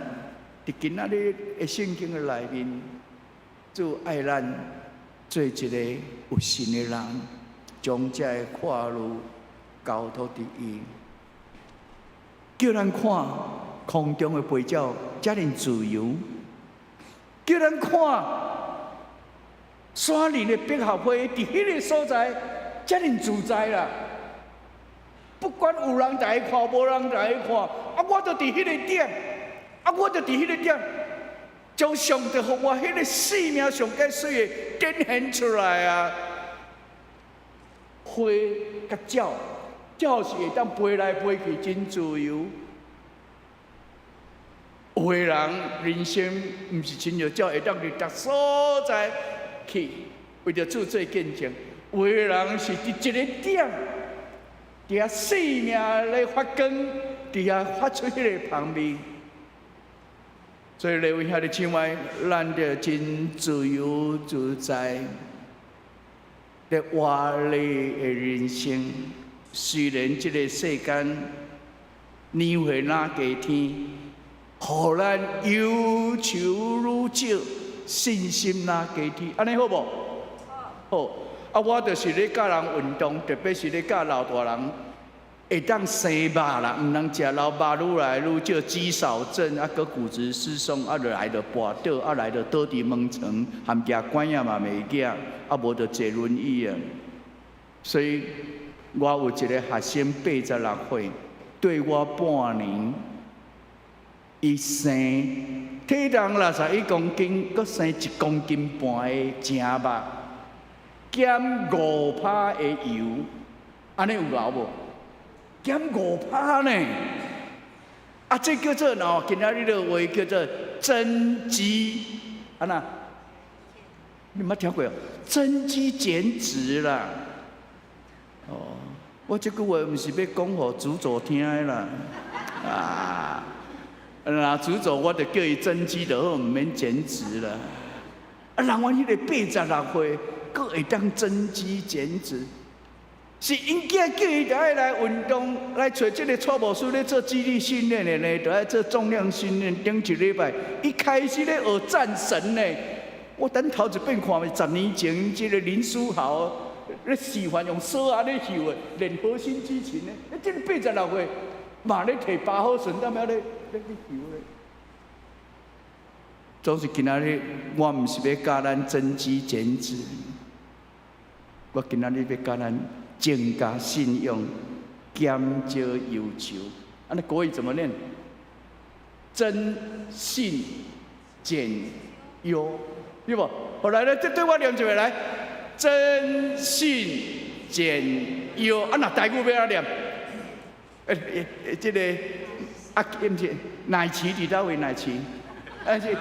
佇今仔日的聖經的內面，主愛咱做一个有信的人，將這个看路交託佇伊，叫咱看空中的飛鳥遮爾自由，叫咱看山林的百合花佇彼个所在遮爾自在啦。不管有人來看，無人來看，啊，我就佇彼个點，啊，我就佇彼个點，將上帝予我彼个生命上蓋媠的展現出來啊！花佮鳥，鳥是會當飛來飛去，真自由。有的人人生毋是親像鳥會當佇逐所在去，為著主做見證。有的人是佇一个點，佇遐生命咧發光，佇遐發出彼个芳味。所以，列位兄弟姊妹，咱著真自由自在，咧活你的人生。雖然這个世間年歲若加添，予咱憂愁愈少，信心若加添，按呢好無？好。啊，我就是咧教人運動，特別是咧教老大人，會當生肉啦，毋通食老肉愈來愈少，肌少症啊，閣骨質疏鬆啊，來就跋倒，啊來就倒佇門床，含行拐仔嘛袂行，啊無就坐輪椅啊。所以我有一个學生86歲，對我半年，伊生體重61公斤，閣生1.5公斤的正肉，減5趴的油，按呢有𠢕無？減五趴呢？啊，這叫做喏，今仔日的話叫做增肌，按怎？你毋捌聽過哦？增肌減脂啦。哦，我這句話毋是欲講予主座聽的啦。啊，若主座我就叫伊增肌就好，毋免減脂啦。啊，人阮彼個86歲，閣會當增肌減脂，是𪜶囝叫伊著愛來運動，來揣這个蔡牧師咧做肌力訓練的呢，著愛做重量訓練。頂一禮拜，伊開始咧學戰神呢。我等頭一遍看，10年前這个林書豪咧示範用索仔咧游的練核心肌群呢。這个86歲嘛咧提拔好順，踮遐咧咧咧游咧。總是今仔日，我毋是欲教咱增肌減脂，我今仔日欲教咱增加信仰，減少憂愁。按呢國語怎麼念？增信減憂，對無？好來來，這對我念一遍來。增信減憂，啊，若台語欲按怎念？欸欸欸，這个啊，毋是奶臍佇佗位？奶臍？啊是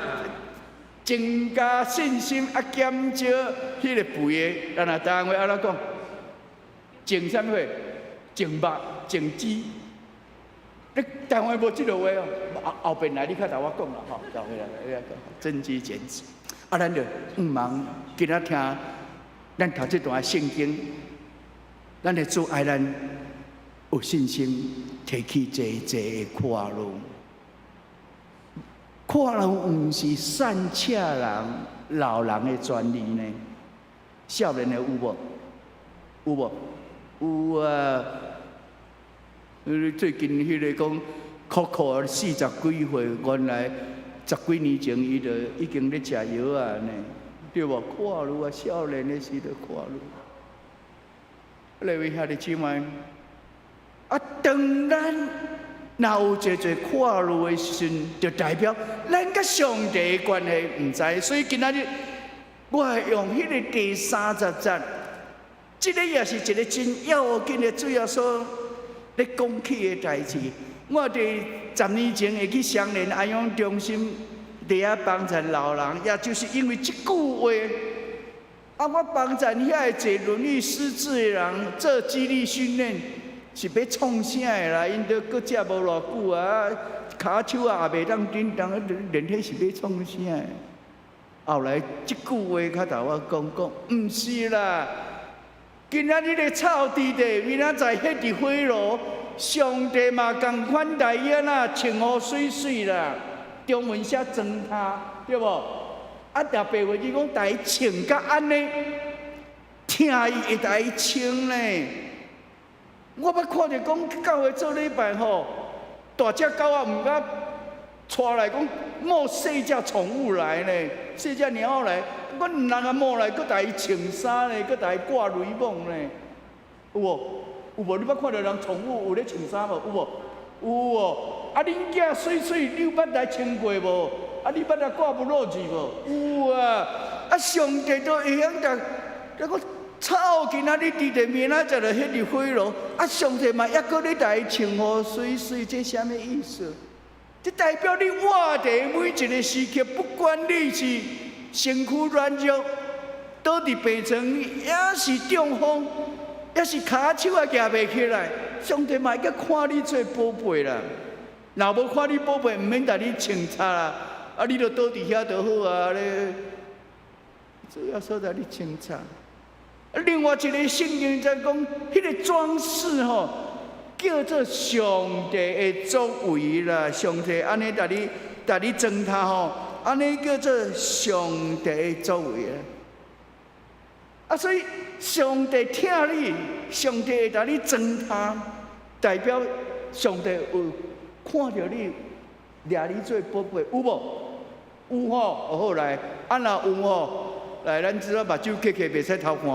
增加信心啊，減少彼个肥的。咱若台灣話按怎講？增啥物貨？增肉、增肌。你台灣無這个話哦，後後邊來你較同我講啦吼，後邊來你來講增肌減脂。啊，咱就毋茫今仔聽咱讀這段聖經，咱的主愛咱有信心，提起濟濟的闊路。闊路毋是散赤人、老人的專利呢，少年的有無？有無？有啊！最近彼个講，Coco 40幾歲，原來十幾年前伊就已經咧食藥啊呢，對無？闊路啊，少年的時就闊路。來位兄弟姊妹，啊，當咱若有濟濟闊路的時陣，就代表咱佮上帝的關係毋知。所以今仔日我會用彼个第三十節，這个也是一个真要緊的主耶穌咧講起的代誌。我佇10年前會去雙連安養中心佇遐幫助老人，也就是因為這句話。啊，我幫助遐個坐輪椅失智的人做肌力訓練，是欲創啥的啦？𪜶都閣食無偌久啊，跤手也袂當振動，練彼是欲創啥的？後來這句話較共我講講，毋是啦。今仔日的草佇地，明仔載彼佇火爐，上帝嘛仝款待伊啦，穿予媠媠啦。中文寫裝他，對無？啊，特別話伊講，共伊穿甲按呢，疼伊會共伊穿呢。我捌看著講教會做禮拜吼，大隻狗仔毋敢帶來講，莫細隻寵物來呢，細隻貓來，阮毋通啊莫來，閣共伊穿衫呢，閣共伊掛雷網呢，有無？有無？你捌看著人寵物有咧穿衫無？有無？有哦。啊，恁囝媠媠，你有捌來穿過無？啊，你捌來掛布洛子無？有啊。啊，上帝都會曉共，這個草今仔日佇地，明仔載就彼佇火爐。啊，上帝嘛，抑閣咧共伊穿予媠媠，這啥物意思？這代表你活佇每一个時刻，不管你是身軀軟弱，倒佇病床，抑是中風，抑是跤手也舉袂起來，上帝嘛會看你做寶貝啦。若無看你寶貝，毋免共你穿插啦。啊，你就倒佇遐就好啊咧。主要所在你穿插。另外一个聖經在講，彼个裝飾吼，叫做上帝的作為啦。上帝按呢共你，共你裝他吼，按呢叫做上帝的作為啦。啊，所以上帝疼你，上帝會共你裝他，代表上帝有看著你，掠你做寶貝，有無？有吼，好來，啊若有吼，來，咱這目睭閉起，袂使偷看。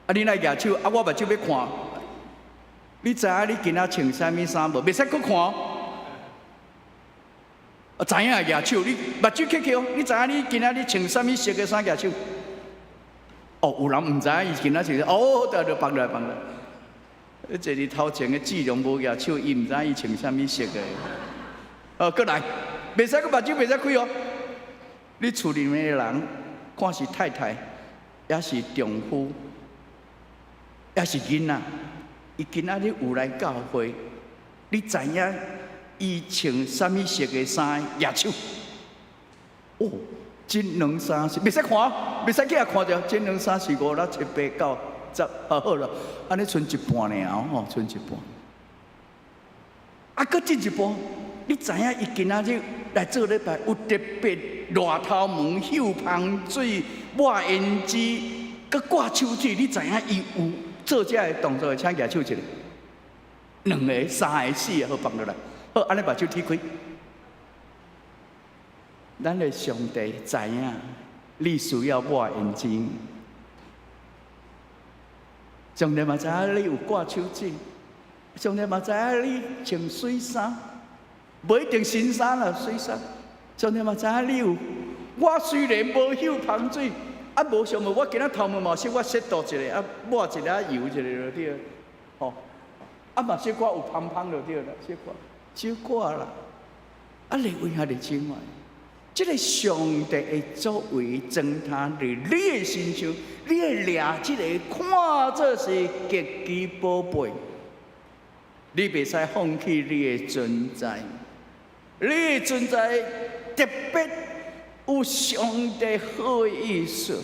啊，你來舉手，啊，我目睭欲看。你知影你今仔穿啥物衫無？袂使閣看。啊，知影舉手，你目睭瞌起哦，你知影你今仔日穿啥物色的衫舉手？哦，有人毋知影伊今仔穿，哦，對對，放落來放落來。你坐佇頭前的志龍無舉手，伊毋知影伊穿啥物色的。哦，閣來，袂使閣目睭袂使開哦。你厝裡面的人，看是太太，抑是丈夫，抑是囡仔，伊今仔日有來教會，你知影伊穿啥物色的衫？舉手。哦，這兩三四，袂使看，袂使去遐看著，這兩三四五六七八九十，好好啦，按呢賰一半爾吼，賰一半。啊，閣進一步，你知影伊今仔日來做禮拜有特別熱頭毛、嗅芳水、抹胭脂、閣掛手墜，你知影伊有做這个動作的，請舉手一下。兩个、三个、四个，好放落來。好，按呢目睭鐵開。咱的上帝知影你需要抹胭脂，上帝嘛知影你有掛手墜，上帝嘛知影你穿媠衫，無一定新衫啦，媠衫。上帝嘛知影你有，我雖然無嗅芳水，啊無想無，我今仔頭毛嘛小可洗度一下，啊抹一下油一下就對，吼，啊嘛小可有芳芳就對啦，小可小可啦，啊你為啥弟兄姊妹？這个上帝的作為，裝攤佇你的身上，你會掠這个看做是極其寶貝，你袂使放棄你的存在，你的存在特別有上帝好的意思。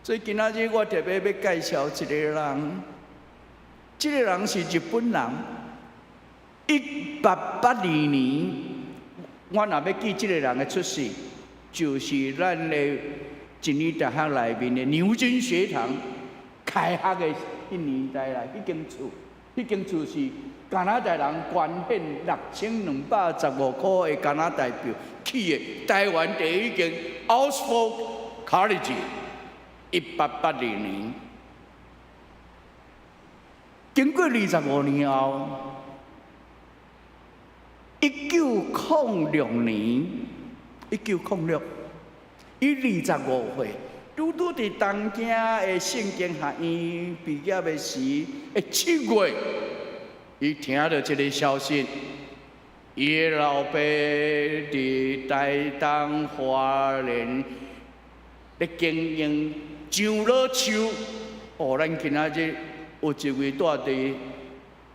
所以今仔日我特別欲介紹一個人，這个人是日本人，1882年。我若欲記這个人的出世，就是咱的真理大學內面的牛津學堂開學的彼年代啦，彼間厝是加拿大人捐獻6215塊的加拿大幣起的台灣第一間 Oxford College，1882年，經過25年後，1906年，1906，伊25歲，拄拄佇東京的聖經學院畢業的時，的7月，伊聽著這个消息，伊的老爸佇台東花蓮咧經營樟腦樹。哦，咱今仔日有一位蹛佇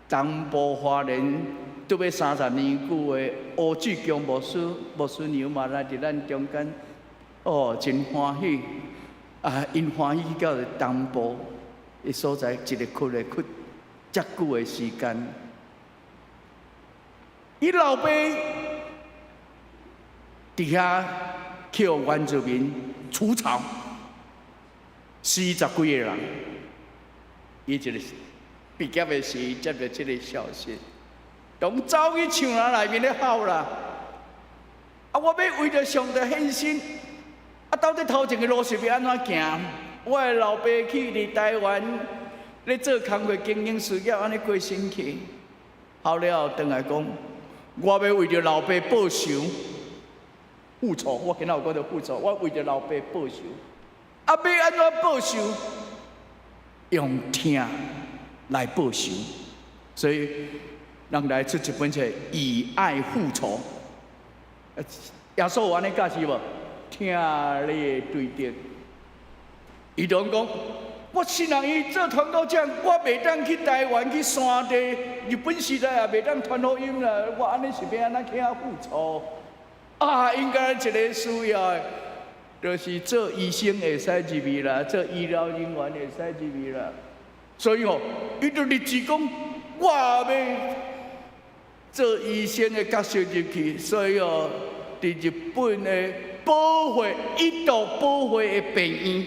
東部花蓮，拄欲30年久的吳志強牧師，牧師娘嘛來佇咱中間，哦，真歡喜。啊，𪜶歡喜去到東部的所在，一个窟咧窟遮久的時間。伊老爸佇遐去予原住民除草，死十幾个人。伊一个畢業的時接著這个消息，當走去樹林內面咧哭啦。啊，我欲為著上帝獻身，啊，到底頭前的路是欲按怎行？我的老爸去佇台灣咧做工課經營事業，按呢過身去。後了轉來講，我欲為著老爸報仇，復仇。我今仔有講著復仇，我為著老爸報仇。啊，欲按怎報仇？用疼來報仇。所以人來出一本冊《以愛復仇》。耶穌有按呢教示無？疼你的對敵。伊就講，我新人伊做傳道者，我袂當去台灣去山地，日本時代也袂當傳福音啦。我按呢是欲按怎去遐復仇？啊，應該一个需要的，就是做醫生會使入去啦，做醫療人員會使入去啦。所以吼，伊就立志講，我欲做醫生的角色入去。所以哦，佇日本的保會一度保會的病院，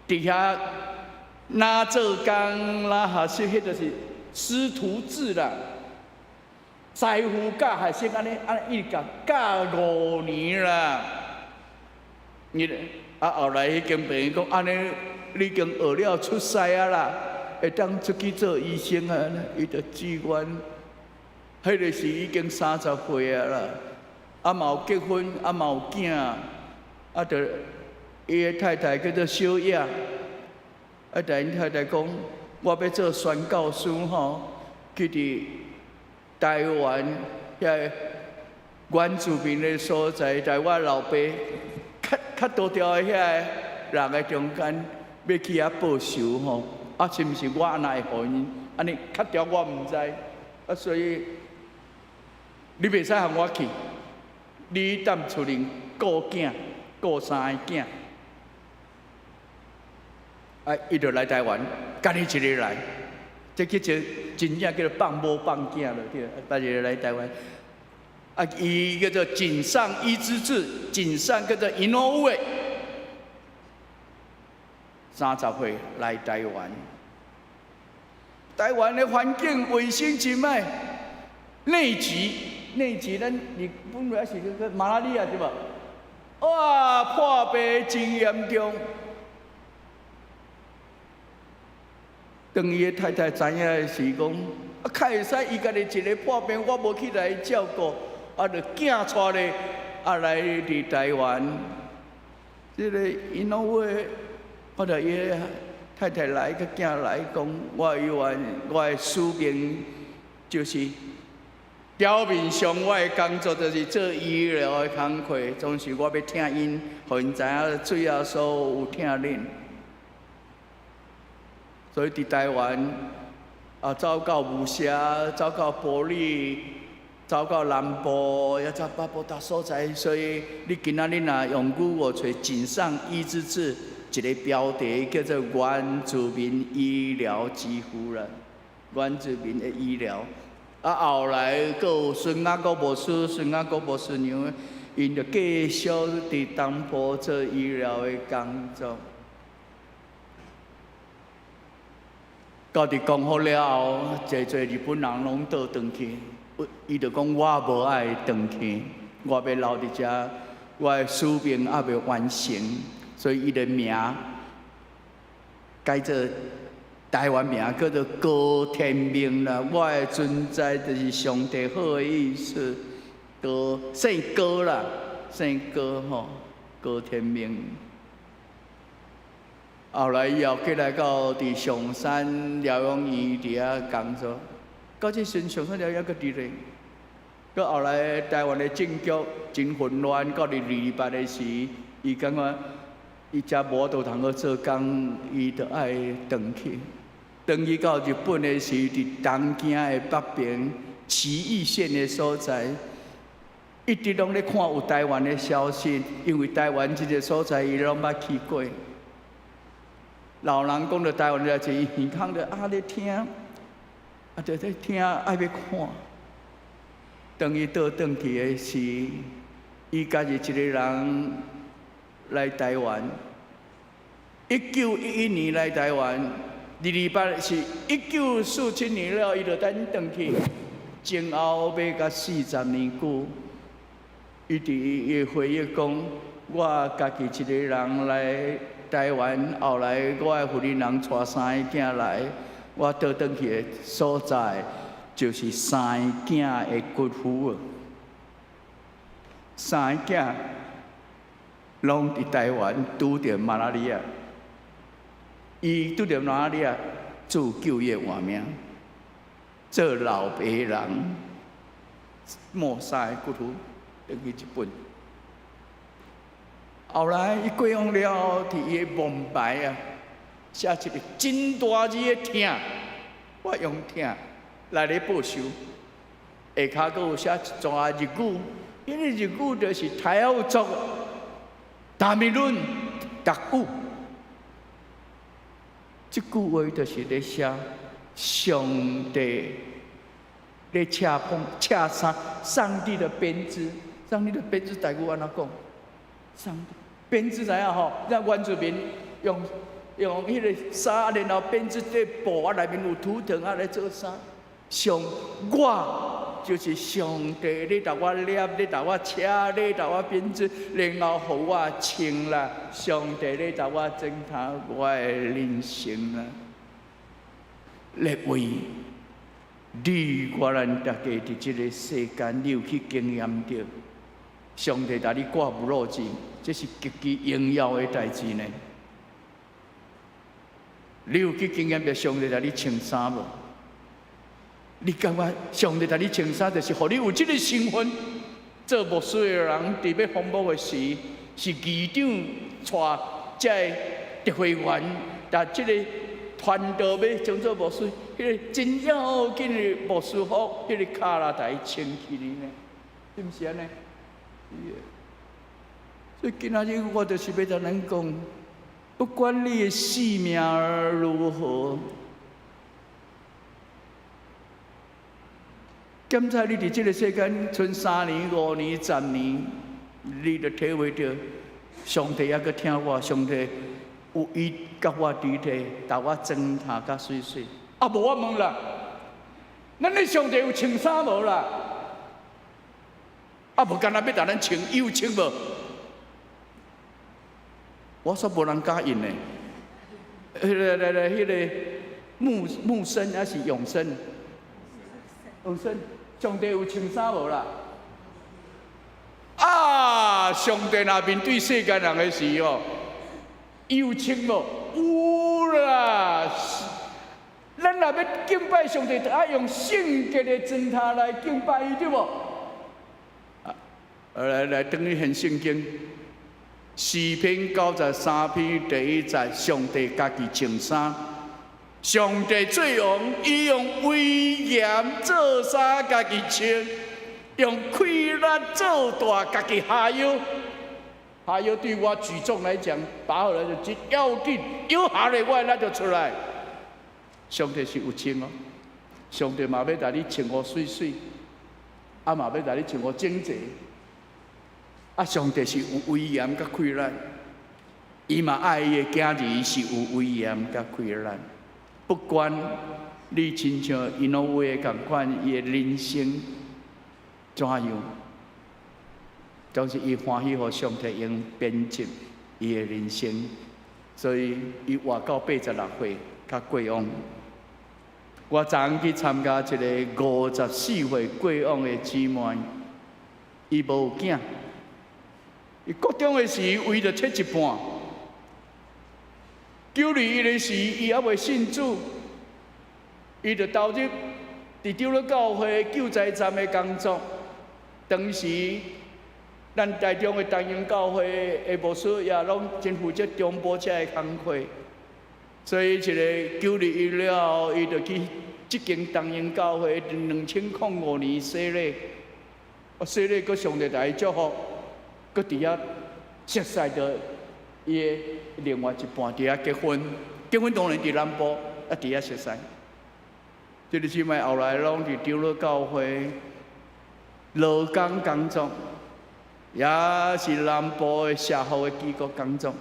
佇遐哪做工哪學習，彼就是師徒制啦。師傅教學生按呢按呢一直教教5年啦。你啊後來彼間病院講按呢，你已經學了出師啊啦，會當出去做醫生啊。伊就志願，彼个時已經30歲啊啦。啊嘛有結婚，啊嘛有囝，啊，就伊的太太叫做小雅，啊，但𪜶太太講，我欲做宣教師吼，去佇台灣遐原住民的所在，在我老爸較較多條的遐个人的中間，欲去遐報仇吼，啊，是毋是我按呢會予𪜶按呢較條我毋知，啊，所以你袂使予我去，你踮厝裡顧囝，顧三个囝，啊，伊就來台灣，家己一个來，這叫做真正叫做放某放囝了，對，家己一个來台灣。啊，伊叫做井上伊之助，井上叫做伊諾烏，30歲來台灣。台灣的環境衛生真歹，瘧疾，瘧疾，咱日本還是個馬拉利亞對無？哇，破病真嚴重。當伊的太太知影的時，講啊，較會使伊家己一个破病，我無去來照顧。啊，就囝帶咧，啊來佇台灣，這个伊諾烏，我就伊的太太來，佮囝來講，我猶原我的使命就是表面上我的工作就是做醫療的工課，總是我欲疼𪜶，予𪜶知影主耶穌有疼恁。所以佇台灣啊，走到霧社，走到埔里，走到南部，抑走北部，逐所在。所以你今仔日若用 Google 揣井上伊之助一个標題叫做原住民醫療之父啦，原住民的醫療。啊，後來閣有孫雅各牧師、孫雅各牧師娘，𪜶就繼續佇東部做醫療的工作。到佇光復了後，濟濟日本人攏倒轉去。伊就講我無愛轉去，我欲留佇遮，我的使命猶未完成，所以伊的名改做台灣名，叫做高天明啦。我的存在就是上帝好的意思，高姓高啦，姓高吼，高天明。後來伊又過來到佇松山療養院佇遐工作。到這時陣，松山療養閣佇咧。閣後來台灣的政局真混亂，到佇228的時，伊感覺伊遮無法度通閣做工，伊就愛轉去。轉去到日本的時，佇東京的北邊埼玉縣的所在，一直攏咧看有台灣的消息，因為台灣這个所在伊攏捌去過。老人講著台灣的代誌，耳孔就啊咧聽。啊，就咧聽，愛欲看。當伊倒轉去的時，伊家己一个人來台灣。1911年來台灣，228是1947年了，伊就等轉去。前後欲甲40年久，伊佇伊的回憶講：我家己一个人來台灣，後來我的婦人人帶三个囝來。我倒轉去的所在，就是三个囝的骨灰。三个囝攏佇台灣拄著馬拉利亞，伊拄著馬拉利亞，主救伊的活命，做老爸人，募三个骨灰轉去日本。後來伊過往了後，佇伊的墓牌啊，寫一个真大字的疼，我用疼來咧報仇。下跤閣有寫一段日語，彼个日語就是泰雅族達米倫達語。這句話就是咧寫上帝咧車風車啥？上帝的鞭子，上帝的鞭子，台語按怎講？上帝鞭子知影吼？咱原住民用彼个衫，然後編織這布啊，內面有圖騰啊來做衫。上我就是上帝，你共我捏，你共我車，你共我編織，然後予我穿啦。上帝，你共我整頭我的人生啦。列位，你我咱逐家佇這个世間，你有去經驗著？上帝共你掛帽子，這是極其榮耀的代誌呢。你有去經驗著上帝共你穿衫無？你感覺上帝共你穿衫，就是予你有這个身份，做牧師的人，佇欲封牧的時，是議長帶這个特會員，共這个傳道欲稱做牧師，彼个真要緊的牧師服，彼个跤啦，共伊穿起呢？是毋是按呢？所以今仔日我就是欲共咱講，不管你的性命如何，檢查你佇這个世間賰3年、5年、10年，你就體會著上帝猶閣疼我，上帝有伊佮我佇咧，共我裝頭甲媠媠。啊，無我問啦，咱的上帝有穿衫無啦？啊，無干焦欲共咱穿，伊有穿無？我說無人敢應呢。彼个來來，彼个木木生還是永生？永生，上帝有穿衫無啦？啊！上帝若面對世間人的時候，伊有穿無？有啦！咱若欲敬拜上帝，就愛用聖潔的狀態來敬拜伊，對無？啊！來來，轉去現聖經。詩篇93篇第一節，上帝家己穿衫，上帝做王，伊用威嚴做衫家己穿，用氣力做帶家己哈腰，哈腰對我舉重來講，拔好來就真要緊，有下咧我那就出來。上帝是有穿哦，上帝嘛欲共你穿予媠媠，啊嘛欲共你穿予整齊。啊！上帝是有威嚴佮氣力，伊嘛愛伊的囝兒是有威嚴佮氣力。不管你親像伊諾威仝款，伊的人生怎樣，總是伊歡喜予上帝用編輯伊的人生，所以伊活到86歲，較過往。我昨昏去參加一个54歲過往的姊妹，伊無囝。伊國中的時為著切一半，9/21的時，伊猶未信主，伊就投入佇長老教會救災站的工作。當時，咱台中的東榮教會的牧師也攏真負責中部這个工課，所以一个9/21了後，伊就去這間東榮教會，佇2005年洗禮，啊，洗禮閣上帝共伊祝福。閣佇遐熟似著伊的另外一半佇遐結婚，結婚當然佇南部，啊佇遐熟似。這个姊妹後來攏佇長老教會勞工工作，也是南部的社福的機構工作，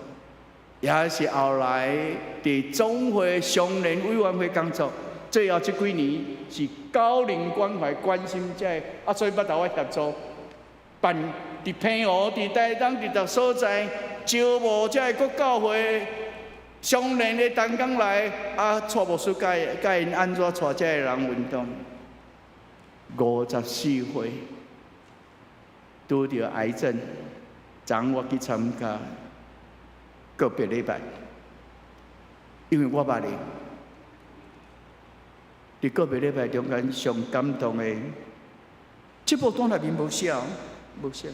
也是後來佇總會商聯委員會工作。最後這幾年是高齡關懷關心這个，啊，所以捌共我協助辦。佇澎湖、佇台東、佇逐所在招募這个國教會相連的同工來，啊，帶牧師教教𪜶按怎帶這个人運動。54歲拄著癌症，昨昏我去參加告別禮拜，因為我捌伊。佇告別禮拜中間上感動的，這部單內面無寫，無寫。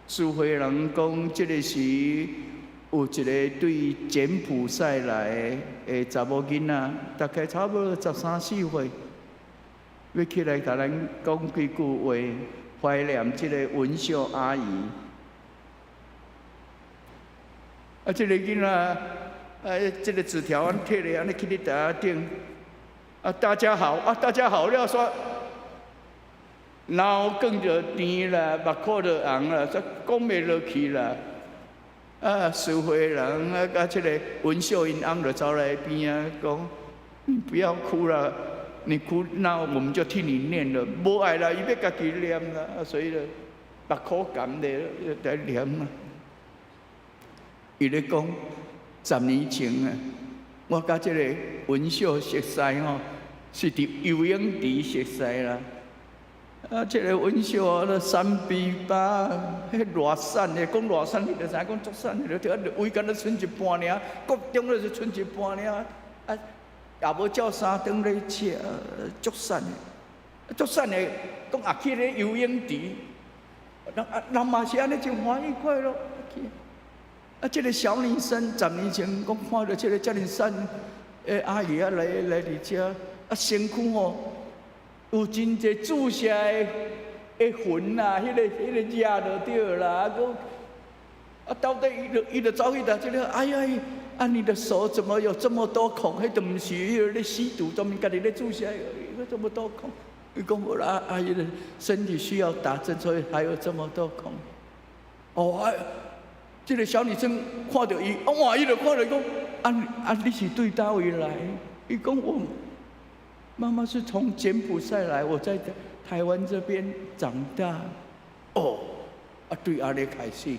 司會人講，這个時有一个對柬埔寨來的查某囡仔，大概差不多十三四歲，欲起來共咱講幾句話，懷念這个文秀阿姨。啊，這个囡仔，啊，這个紙條按提咧，按呢去咧台仔頂。啊，大家好，啊，大家好了說。腦囥就甜啦，目眶就紅啦，煞講袂落去啦。啊，司會人啊，佮這个文秀𪜶翁就走來邊仔講：你不要哭了，你哭那我們就替你念了。無愛啦，伊欲家己念啦，所以就目眶乾咧，來念啊。伊咧講10年前啊，我佮這个文秀熟似吼，是佇游泳池熟似啦。啊，這个文秀啊，三比八，彼偌瘦的，講偌瘦你就知影講足瘦的，就對，位敢若賰一半爾，國中就是賰一半爾，啊，也無照三頓咧食，足瘦的，足瘦的，講也去咧游泳池，人啊人嘛是按呢真歡喜快樂。啊，這个小女生10年前，講看著這个遮爾瘦的阿姨啊來來佇遮，啊身軀吼有真濟注射的的痕啊，彼个惹就對啦，啊，閣啊到底伊就走去逐這个，哎呀，啊你的手怎麼有這麼多孔？彼都毋是彼个咧吸毒，專門家己咧注射，有這麼多孔。伊講無啦，阿姨的身體需要打針，所以還有這麼多孔。哦，啊，這个小女生看著伊，哇！伊就看著講，啊啊，你是對佗位來？伊講我媽媽是從柬埔寨來，我在台灣這邊長大。哦，啊，對按呢開始，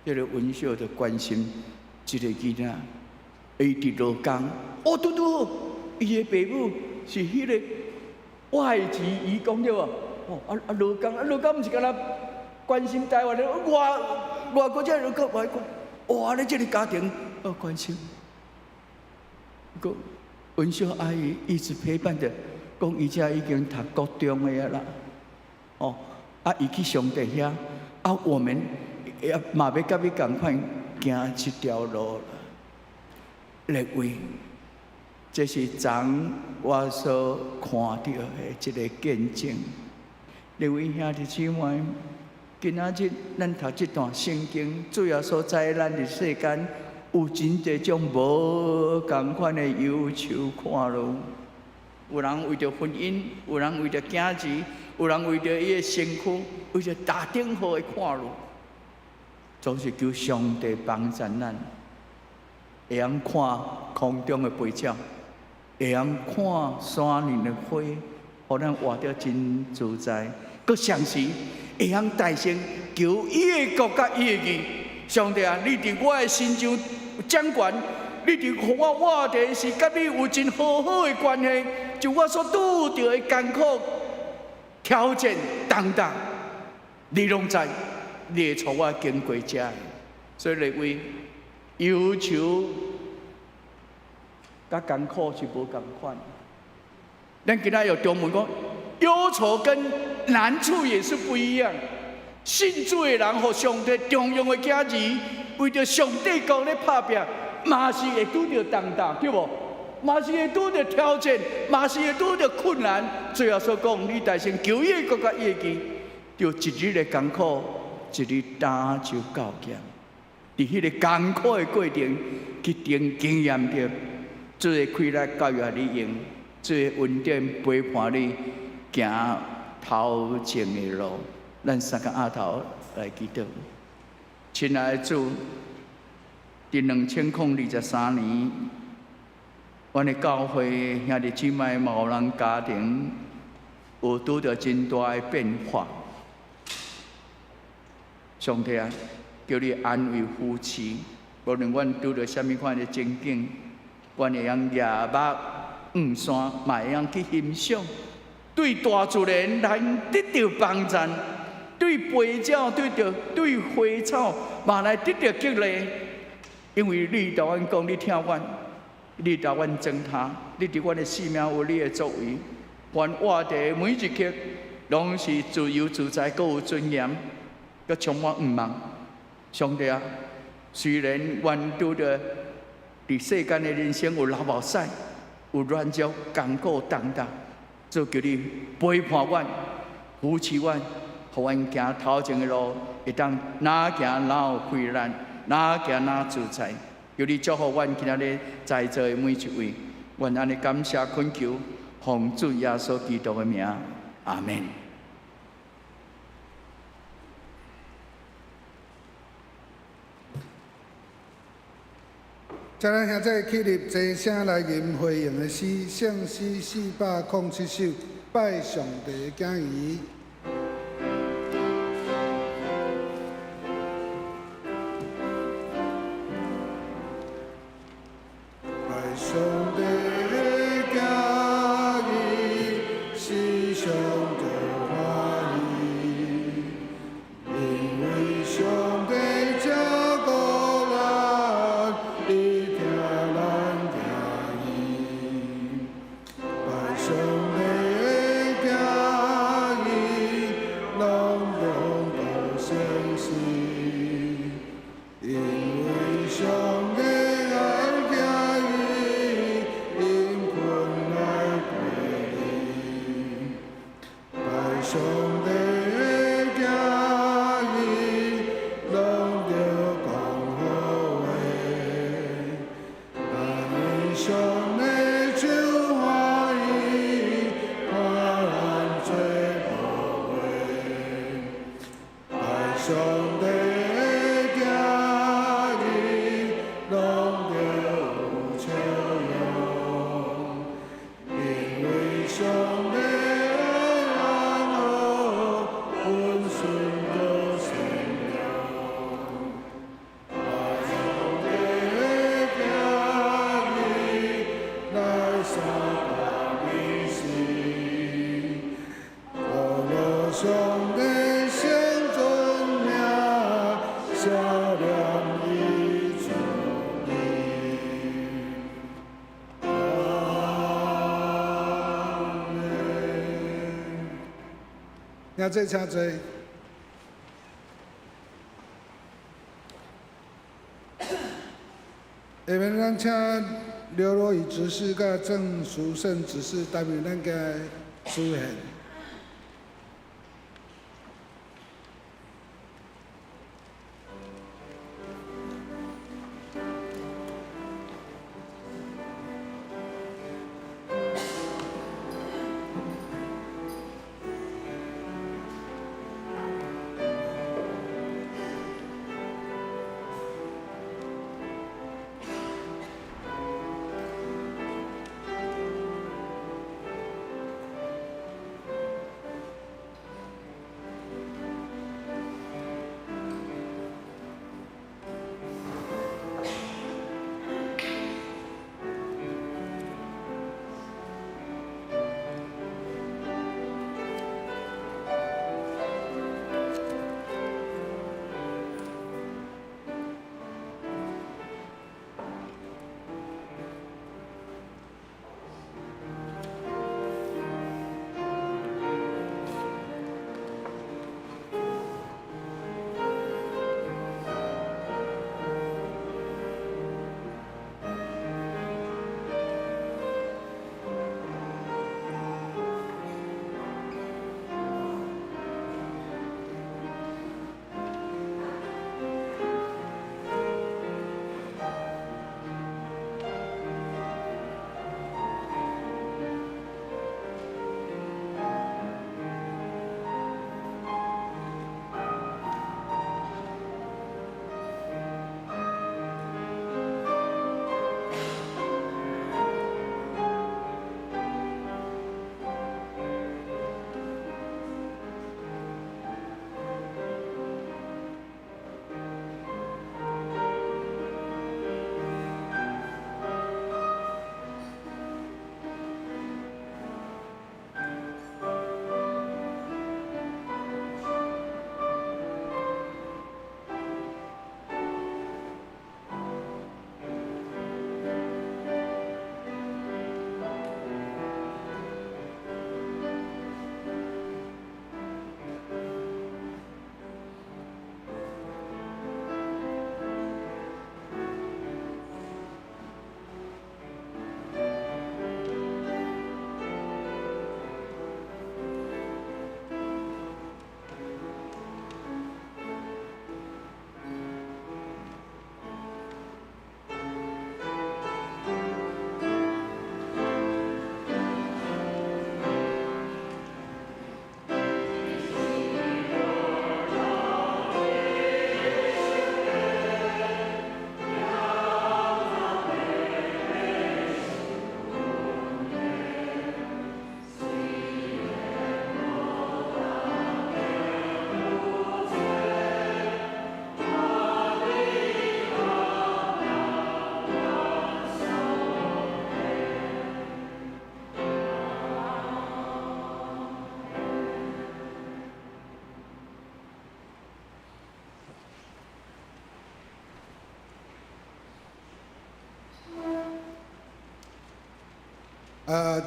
這个文秀就關心這个囡仔，伊佇勞工，哦，拄拄好，伊的爸母是彼个外籍移工對無？哦，啊啊勞工，啊勞工毋是干焦關心台灣的，外外國這勞工外國，哇！你這个家庭要關心。閣文秀阿姨一直陪伴著，講伊這已經讀國中的啊啦，哦，啊伊去上帝遐，啊我們也嘛欲佮伊仝款行這條路啦。列位，這是昨我所看著的一个見證。列位兄弟姊妹，今仔日咱讀這段聖經，主耶穌知咱佇世間有真濟種無仝款的憂愁看路。有人為著婚姻，有人為著囝兒，有人為著伊的身軀，為著大頂好的看路，總是求上帝幫助咱，會曉看空中的飛鳥，會曉看山林的花，予咱活得真自在。閣同時會曉大聲求伊的國佮伊的義。上帝啊，你佇我的身上掌權，你佇予我活著是佮你有真好好的關係。就我所拄著的艱苦挑戰重擔，你攏知，你會帶我經過這。所以列位，憂愁佮艱苦是無仝款。咱今仔用中文講，憂愁跟難處也是不一樣。信主的人，予上帝重用的囝兒，為著上帝國咧拍拚，嘛是會拄著重擔，對無？嘛是會拄著挑戰，嘛是會拄著困難。最後所講，你大聲求伊的國佮伊的義，就一日的艱苦，一日擔就夠劍。佇彼个艱苦的過程，去經經驗著主的氣力夠予你用，主的恩典陪伴你行頭前的路。咱三个阿頭來祈禱。親愛的主，佇2023年，阮的教會兄弟姊妹嘛有人家庭有拄著真大的變化。上帝啊，求你安慰扶持，無論阮拄著啥物款的情景，阮會曉舉目望山，嘛會曉去欣賞，對大自然來得著幫助，對飛鳥、對著對花草嘛來得著激勵，因為你共阮講，你疼阮，你佇阮床頭，你佇阮的生命有你的作為，阮活佇每一刻，攏是自由自在，閣有尊嚴，閣充滿盼望。上帝啊，雖然阮拄著佇世間的人生有流目屎，有軟弱、艱苦、重擔，主求你陪伴阮、扶持阮，予阮行頭前的路，會當若行若有氣力，若行若自在。求你祝福阮今仔日在座的每一位，阮按呢感謝懇求，奉主耶穌基督的名，阿門。請咱兄弟起立，齊聲來吟回應的詩，聖詩407首，拜上帝的囝兒。拜上帝的囝兒，是上帝歡喜。上帝的囝兒，攏著講好話。愛上帝就歡喜，看咱做寶貝。愛上帝的囝兒，攏著有笑容，因為上帝的愛好，溫順閣善良。愛上帝的囝兒，來相伴一生。阿羅上帝聖尊名，笑臉伊出面。阿們。兄弟請坐。下面咱請劉羅宇執事佮鄭淑勝執事擔任咱今的司儀。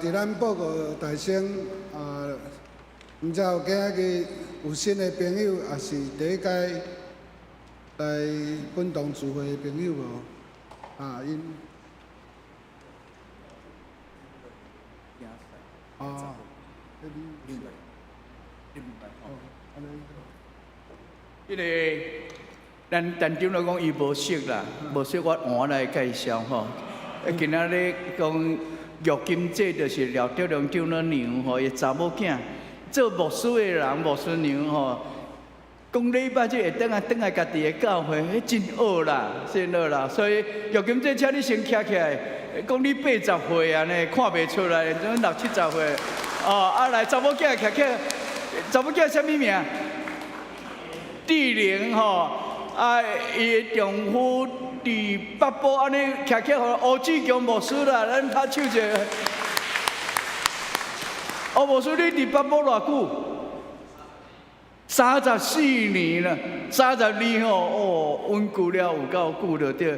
佇咱報告大聲，毋知有今仔日有新的朋友，抑是第一擺來本堂聚會的朋友無？啊，𪜶，哦，你毋捌吼？這个咱陳長老講伊無識啦，無識我換來介紹吼。今仔日講玉金姐就是廖德良長老娘吼，伊查某囝做牧師的人，牧師娘吼。講禮拜這會轉來轉來家己的教會，彼真惡啦，真惡啦。所以玉金姐，請你先徛起來，講你80歲按呢，看袂出來，怎六七十歲？哦，啊來，查某囝徛起來，查某囝啥物名？志玲吼，啊，伊的丈夫佇北部按呢徛起來，吳志強牧師啦，咱拍手者。吳牧師，你佇北部偌久？34年了，32吼，哦，穩久了有夠久了對，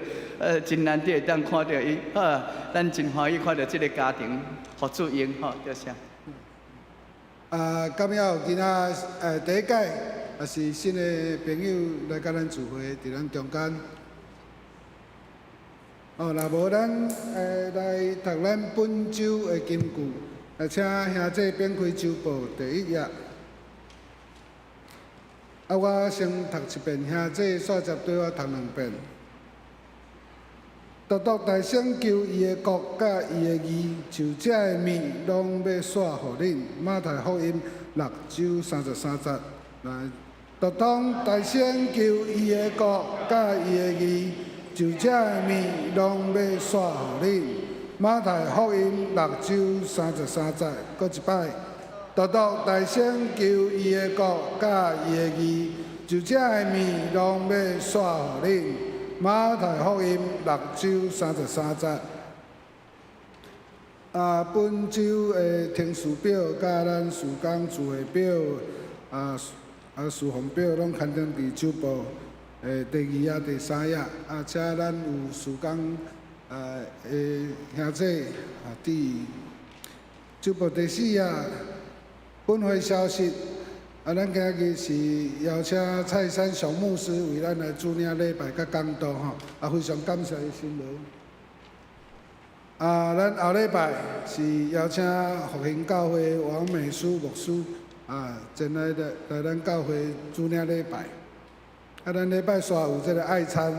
真難得會當看著伊，哈，咱真歡喜看著這个家庭，福主英吼，多謝。啊，感謝有今仔第一屆，也是新的朋友來佮咱聚會，佇咱中間。哦，若無咱來讀咱本週的金句，來請兄姐展開週報第一頁。啊，我先讀一遍，兄姐煞接對我讀兩遍。獨獨大先求伊的國佮伊的義，就這个物攏欲紲予恁。馬太福音六章三十三節。來，獨當大先求伊的國佮伊的義，就這个物攏欲紲予恁。馬太福音六章三十三節，閣一擺。獨獨大先求伊的國佮伊的義，就這个物攏欲紲予恁。馬太福音六章三十三節。啊，本週的停事表佮咱事工聚會表，啊，事奉表攏刊登佇週報的第二頁、第三頁。啊，請咱有事工的兄弟啊，注意。週報第四頁，本會消息。啊，咱今日是邀請蔡山雄牧師為咱來主領禮拜佮講道吼，啊，非常感謝伊辛勞。啊，咱後禮拜是邀請復興教會王美書牧師啊，前來來來咱教會主領禮拜。啊，咱禮拜三有這个愛餐，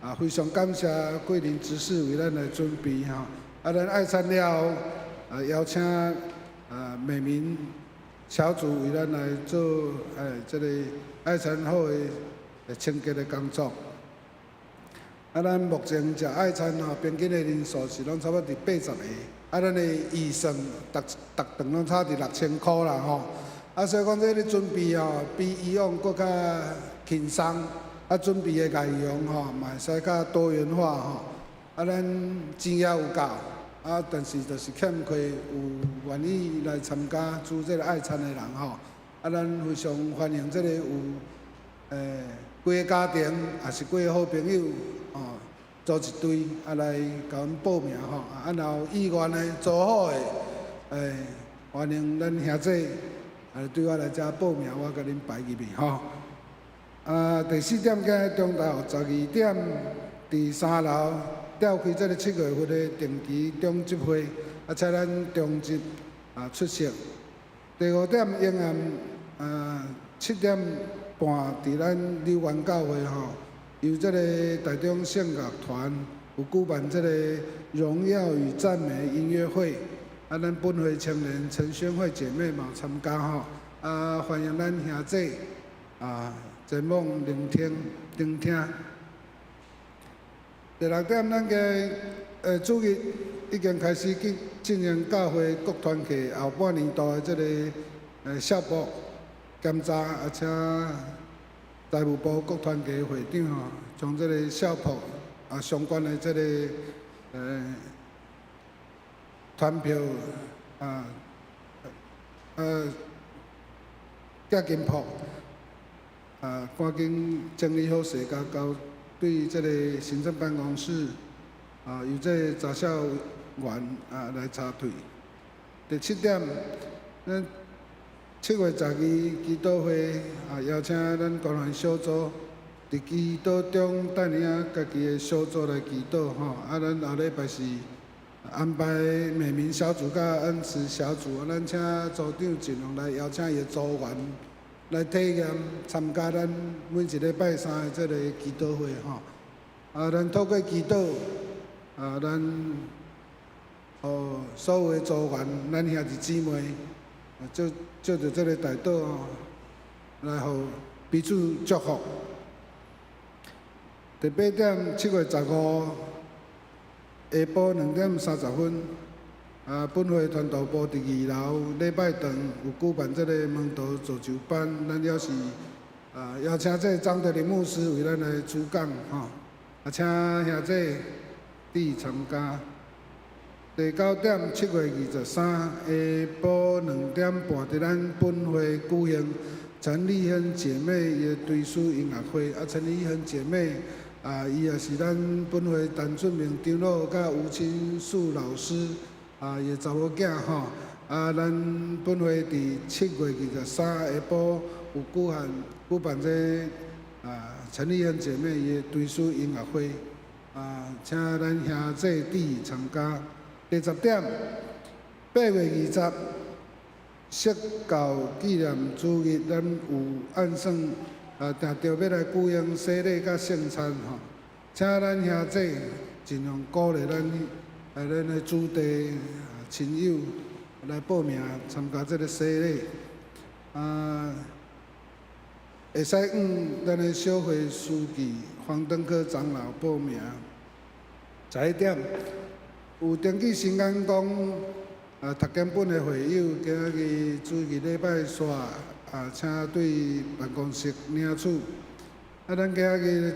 啊，非常感謝桂林執事為咱來準備吼。啊，咱愛餐了後，啊，邀請啊美明小組為咱來做這个愛餐後的清潔的工作。啊，咱目前食愛餐吼，平均的人數是攏差不多佇80個。啊，咱的預算逐逐頓攏差佇6000箍啦吼。啊，所以講這个準備吼，比以往閣較輕鬆。啊，準備的內容吼，嘛會使較多元化吼。啊，咱錢也有夠，啊，但是就是欠缺有願意來參加煮這个愛餐的人吼。啊，咱非常歡迎這个有幾個家庭，也是幾個好朋友，哦，組一隊啊來共阮報名吼。啊，若有意願的做好的，歡迎咱兄弟啊對我來遮報名，我共恁排入去吼。啊，第四點，今日中晝12點，佇三樓召開這个7月份的定期中執會，啊，請咱中執啊出席。第五點，永暗啊7點半，佇咱柳園教會吼，由這个台中聖樂團有舉辦這个榮耀與讚美音樂會，啊，咱本會青年陳宣慧姐妹嘛有參加吼，啊，歡迎咱兄弟啊前往聆聽聆聽。第六點，咱个主日已經開始進進行教會各團契後半年度的這个校報檢查，啊，請財務部各團契會長吼，將這个校服啊相關的這个團票啊，寄金簿啊，趕緊整理好勢，交交對這个行政辦公室啊，由這个查校員啊來查對。第七點，咱7月12祈禱會啊，邀請咱關懷小組佇祈禱中帶領家己的小組來祈禱吼。啊，咱後禮拜是安排美明小組佮恩慈小組，咱請組長盡量來邀請伊的組員來體驗參加咱每一禮拜三的這个祈禱會吼。啊，咱透過祈禱，啊，咱予所有的組員，咱兄弟姊妹，藉藉著這个代禱吼，來予彼此祝福。第八點，7月15下晡2點30分，啊，本會傳道部佇二樓禮拜堂有舉辦這个門徒造就班，咱猶是啊邀請這个張德林牧師為咱來主講吼，啊，請兄弟姊參加。第九點，7月23下晡2點半，佇咱本會舉行陳麗芬姐妹伊的追思音樂會。啊，陳麗芬姐妹啊，伊也是咱本會陳俊明長老佮吳清樹老師啊，伊的查某囝吼。啊，咱本會佇7月23下晡有舉辦這啊陳麗芬姐妹伊的追思音樂會，啊，請咱兄弟姊參加。第十點，8月20，釋教紀念主日，咱有按算啊，定著欲來舉行洗禮佮聖餐吼，請咱兄弟盡量鼓勵咱的子弟親友來報名參加這个洗禮。啊，會使向咱的小會書記黃登科長老報名。11點，有登記新眼光啊，讀經本的會友，今仔日主日禮拜煞啊，請對辦公室領取。啊，咱今仔日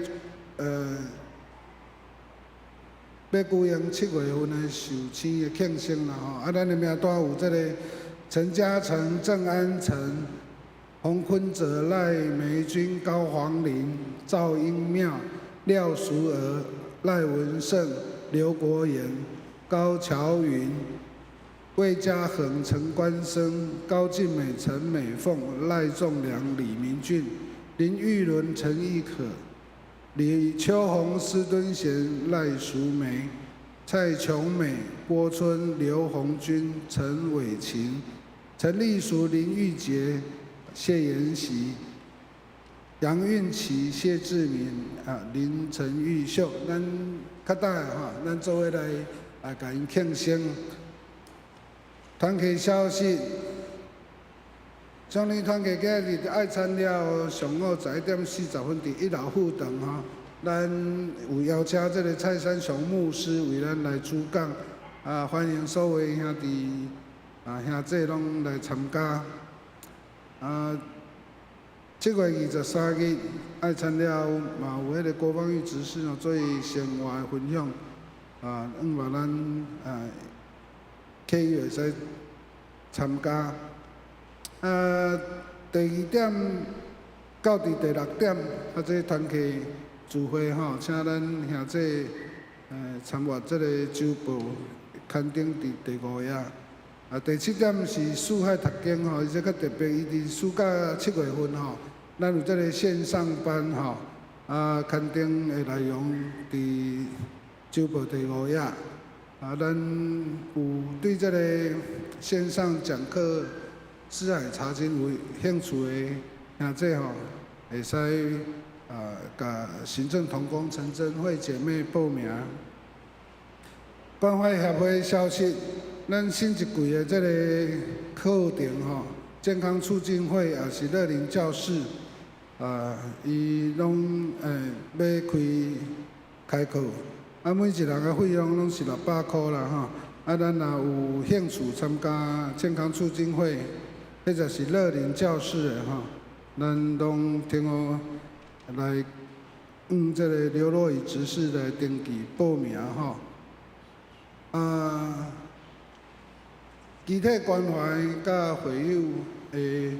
欲舉行7月份的壽星的慶生啦吼。啊，咱的名單有這个陳嘉誠、鄭安成、洪坤哲、賴梅君、高黃林、趙英妙、廖淑娥、賴文勝、劉國炎、高喬雲、魏家恆、陳關生、高靜美、陳美鳳、賴仲良、李明俊、林玉倫、陳義可、李秋紅、施敦賢、賴淑梅、蔡瓊美、郭春、劉紅軍、陳偉琴、陳麗淑、林玉杰、謝延習、楊運琪、謝志明、啊林陳玉秀，咱較早吼，咱做伙來啊，共𪜶慶生。團契消息，少年團契今日愛餐了後，上午11點40分佇一樓副堂吼，咱有邀請這个蔡三雄牧師為咱來主講，啊，歡迎所有兄弟啊兄姐攏來參加。啊，7月23日愛餐了後，嘛有彼个郭邦玉執事哦，做伊生活的分享，啊，向望咱啊，客友會使參加。啊，第二點到佇第六點，啊，這團契聚會吼，請咱兄弟參閱這个週報刊登佇第五頁。啊，第七點是四海讀經吼，伊這較特別，伊佇暑假7月份吼，咱有這个線上班吼，啊，刊登的內容佇週報第五頁。啊，咱有對這个線上講課四海查經有興趣的兄弟吼，會使啊，共行政同工陳貞慧姐妹報名。關懷協會消息，咱新一季的這个課程吼，健康促進會也是樂齡教室，啊，伊攏欲開課，啊，每一人的費用攏是600箍啦吼。啊，咱若有興趣參加健康促進會，或者是樂齡教室的吼，咱攏聽好來向這个劉若雨執事來登記報名吼。啊，肢體關懷佮會友的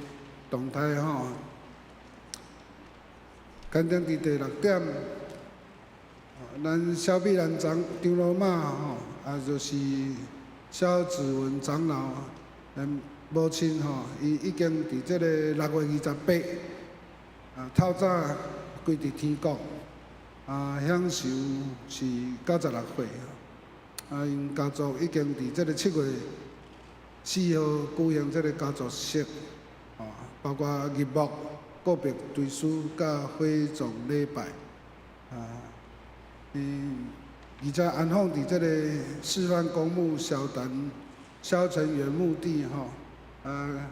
動態吼，刊登佇第六點，咱蕭碧蘭長長老媽吼，啊，就是蕭子文長老，咱母親吼，伊已經佇這个6月28，啊，透早歸佇天國，啊，享壽是96歲。啊，𪜶家族已經佇這个7月4號舉行這个家族式，啊，包括入墓、告別追思、佮火葬禮拜，啊，而且安放佇這个示範公墓蕭陳蕭成元墓地吼，啊，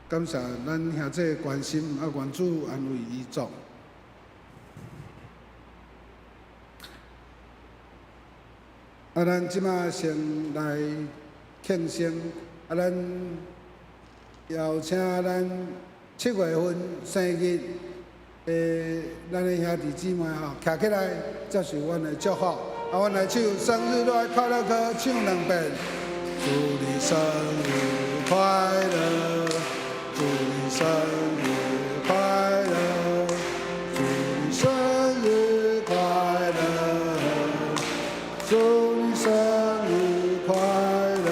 感謝咱兄弟關心，啊，願主安慰遺族。啊，咱這馬先來慶生，啊，咱邀請咱7月份生日的咱的兄弟姊妹吼，徛起來接受阮的祝福。啊，阮來唱生日快樂歌，唱兩遍。祝你生日快樂，祝你生日快樂，祝你生日快樂，祝你生日快樂，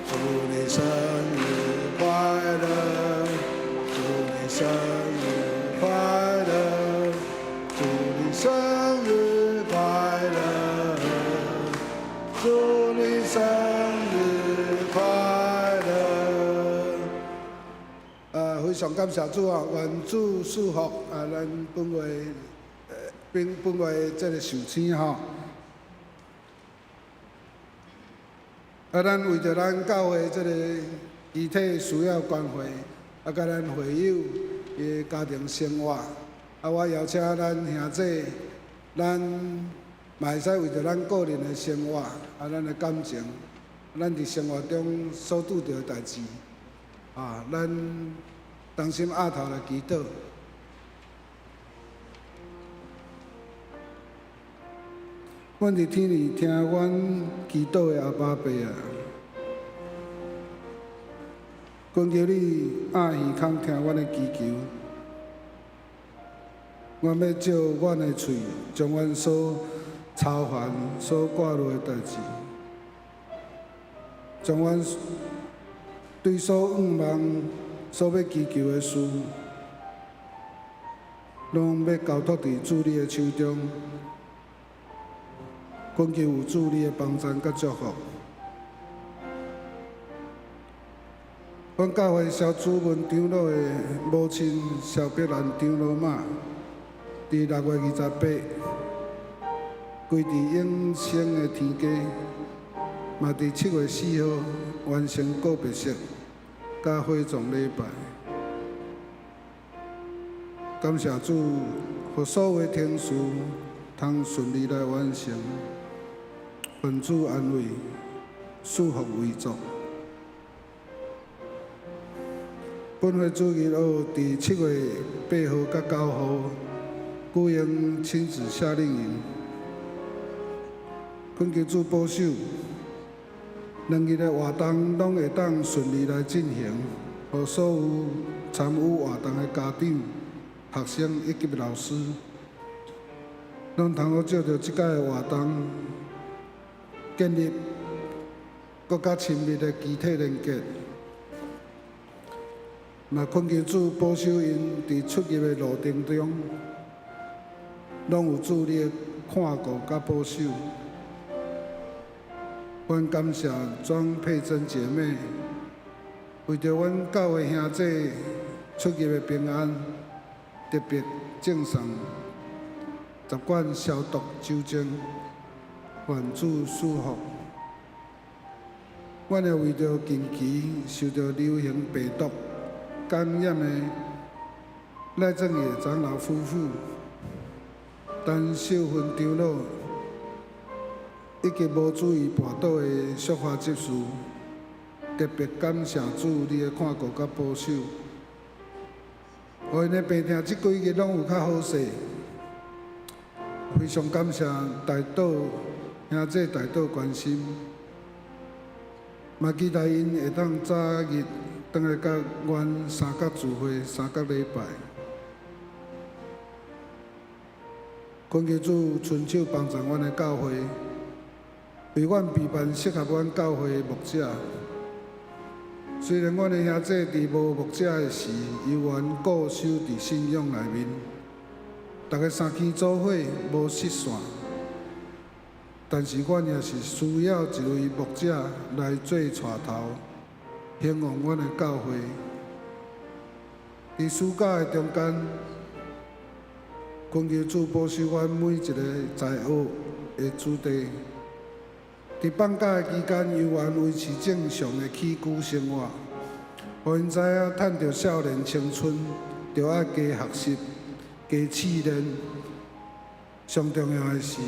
祝你生日快樂，祝你生日快樂，祝你生日快樂，祝你生日快樂。非常感謝主啊，願主賜福啊，咱本月本本月這个壽星吼。啊，咱為著咱教會這个肢體需要關懷，啊，佮咱會友的家庭生活，啊，我邀請咱兄弟，咱嘛會使為著咱個人的生活，啊，咱的感情，咱佇生活中所拄著的代誌，啊，咱同心徛頭來祈禱。阮佇天裡聽阮祈禱的阿爸父啊，懇求你掩耳孔聽阮的祈求。阮欲借阮的喙，將阮所操煩、所掛慮的代誌，將阮對所向望、所欲祈求的事，攏欲交託佇主你的手中。懇求有主你的幫贊佮祝福。阮教會蕭主文長老的母親蕭碧蘭長老媽，佇6月28，歸佇永生的天家，嘛佇7月4號完成告別式，佮火葬禮拜。感謝主，予所有的程序通順利來完成。願主安慰，賜福遺族。本會主日學佇7月8號佮9號舉行親子夏令營，懇求主保守，兩日的活動攏會當順利來進行，予所有參與活動的家長、學生以及老師，攏通好藉著這擺的活動，建立閣較親密的肢體連結。嘛懇求主保守𪜶佇出入的路程中，攏有主你的看顧佮保守。阮感謝莊佩珍姐妹，為著阮教會兄弟出入的平安，特別贈送10罐消毒酒精，願主賜福。阮也為著近期受著流行病毒感染的賴正野長老夫婦、陳秀芬長老以及無注意跋倒的淑華執事，特別感謝主你的看顧佮保守，予𪜶的病痛這幾日攏有較好勢。非常感謝大島兄弟大島關心，嘛期待𪜶會當早日轉來佮阮三角聚會、三角禮拜。懇求主伸手幫助阮的教會，為阮備辦適合阮教會的牧者。雖然阮的兄弟佇無牧者的時，猶原固守佇信仰內面，逐个三更做伙無失散。但是阮也是需要一位牧者來做帶頭，興旺阮的教會。佇暑假的中間，懇求主保守阮每一個在學的子弟。佇放假的期間，猶原維持正常的起居生活，予𪜶知影趁著少年青春，著愛加學習、加試煉。上重要的是，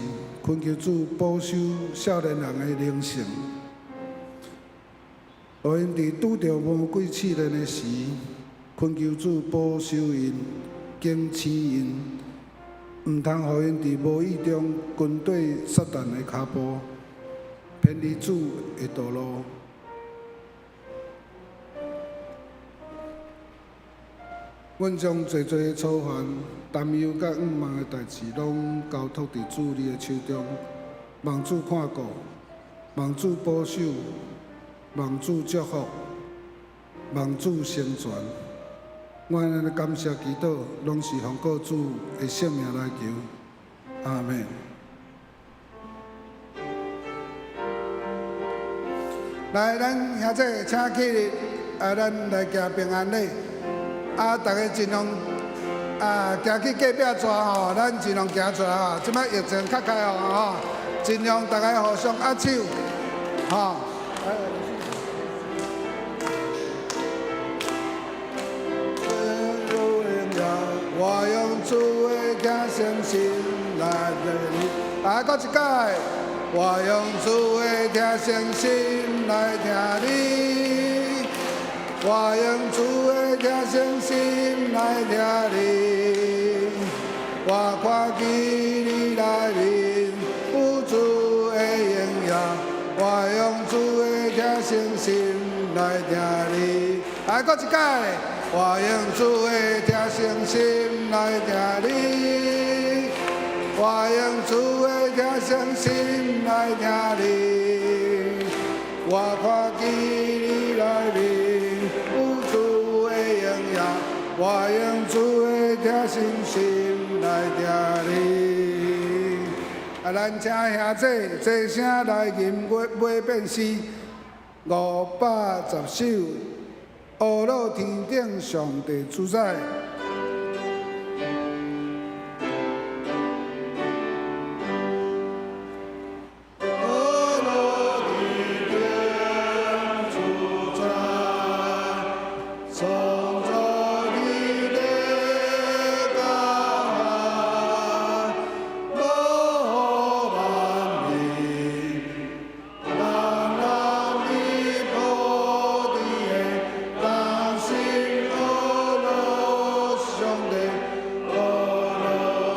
懇求主保守少年人的靈性，予𪜶佇拄著魔鬼試煉的時，懇求主保守𪜶、警醒𪜶，毋通予𪜶佇無意中跟綴撒旦的跤步，偏離主的道路。阮將濟濟的操煩、擔憂佮向望的代誌，攏交託佇主你的手中，望主看顧，望主保守，望主祝福，望主成全。阮按呢感謝祈禱，攏是奉靠主的聖名來求，阿們。來，咱兄弟請起立，啊，咱來行平安禮。啊，逐家盡量啊，行去隔壁逝吼，咱盡量行出來吼。這擺疫情較開放吼，盡量逐家互相握手，吼。我用主的疼惜心來聽你，來，閣一擺。我用主的疼惜心來聽你，我用主的疼惜心來聽你。我看見你內面有主的榮耀，我用主的疼惜心來聽你。來，閣一擺。我用主的疼惜心來聽你，我用主的疼惜心來聽你。我看見你內面有主的榮耀，我用主的疼惜心來聽你。啊，咱請兄弟齊聲來吟尾尾變詩510首。阿樂天頂上帝主宰。阿樂天頂主宰，創造天地甲海，無萬民，人人佇普天的同心阿樂上帝，阿樂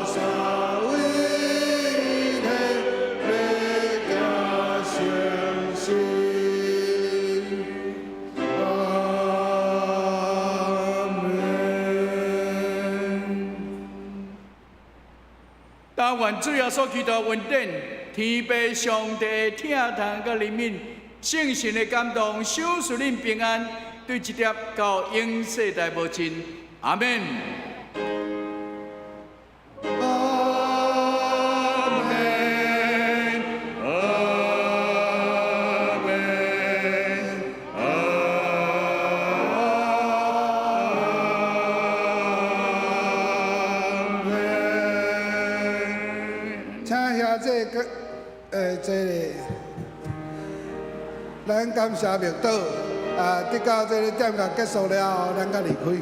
三位一體，欲行成聖。阿們。但願主耶穌基督的恩典、天父上帝的疼痛佮憐憫、聖神的感動、賞賜恁平安，對這粒到永世代無盡。阿們。阿們，阿們，阿們。請兄弟閣坐咧，咱感謝默禱，啊，直到這个點鐘結束了後，咱才離開。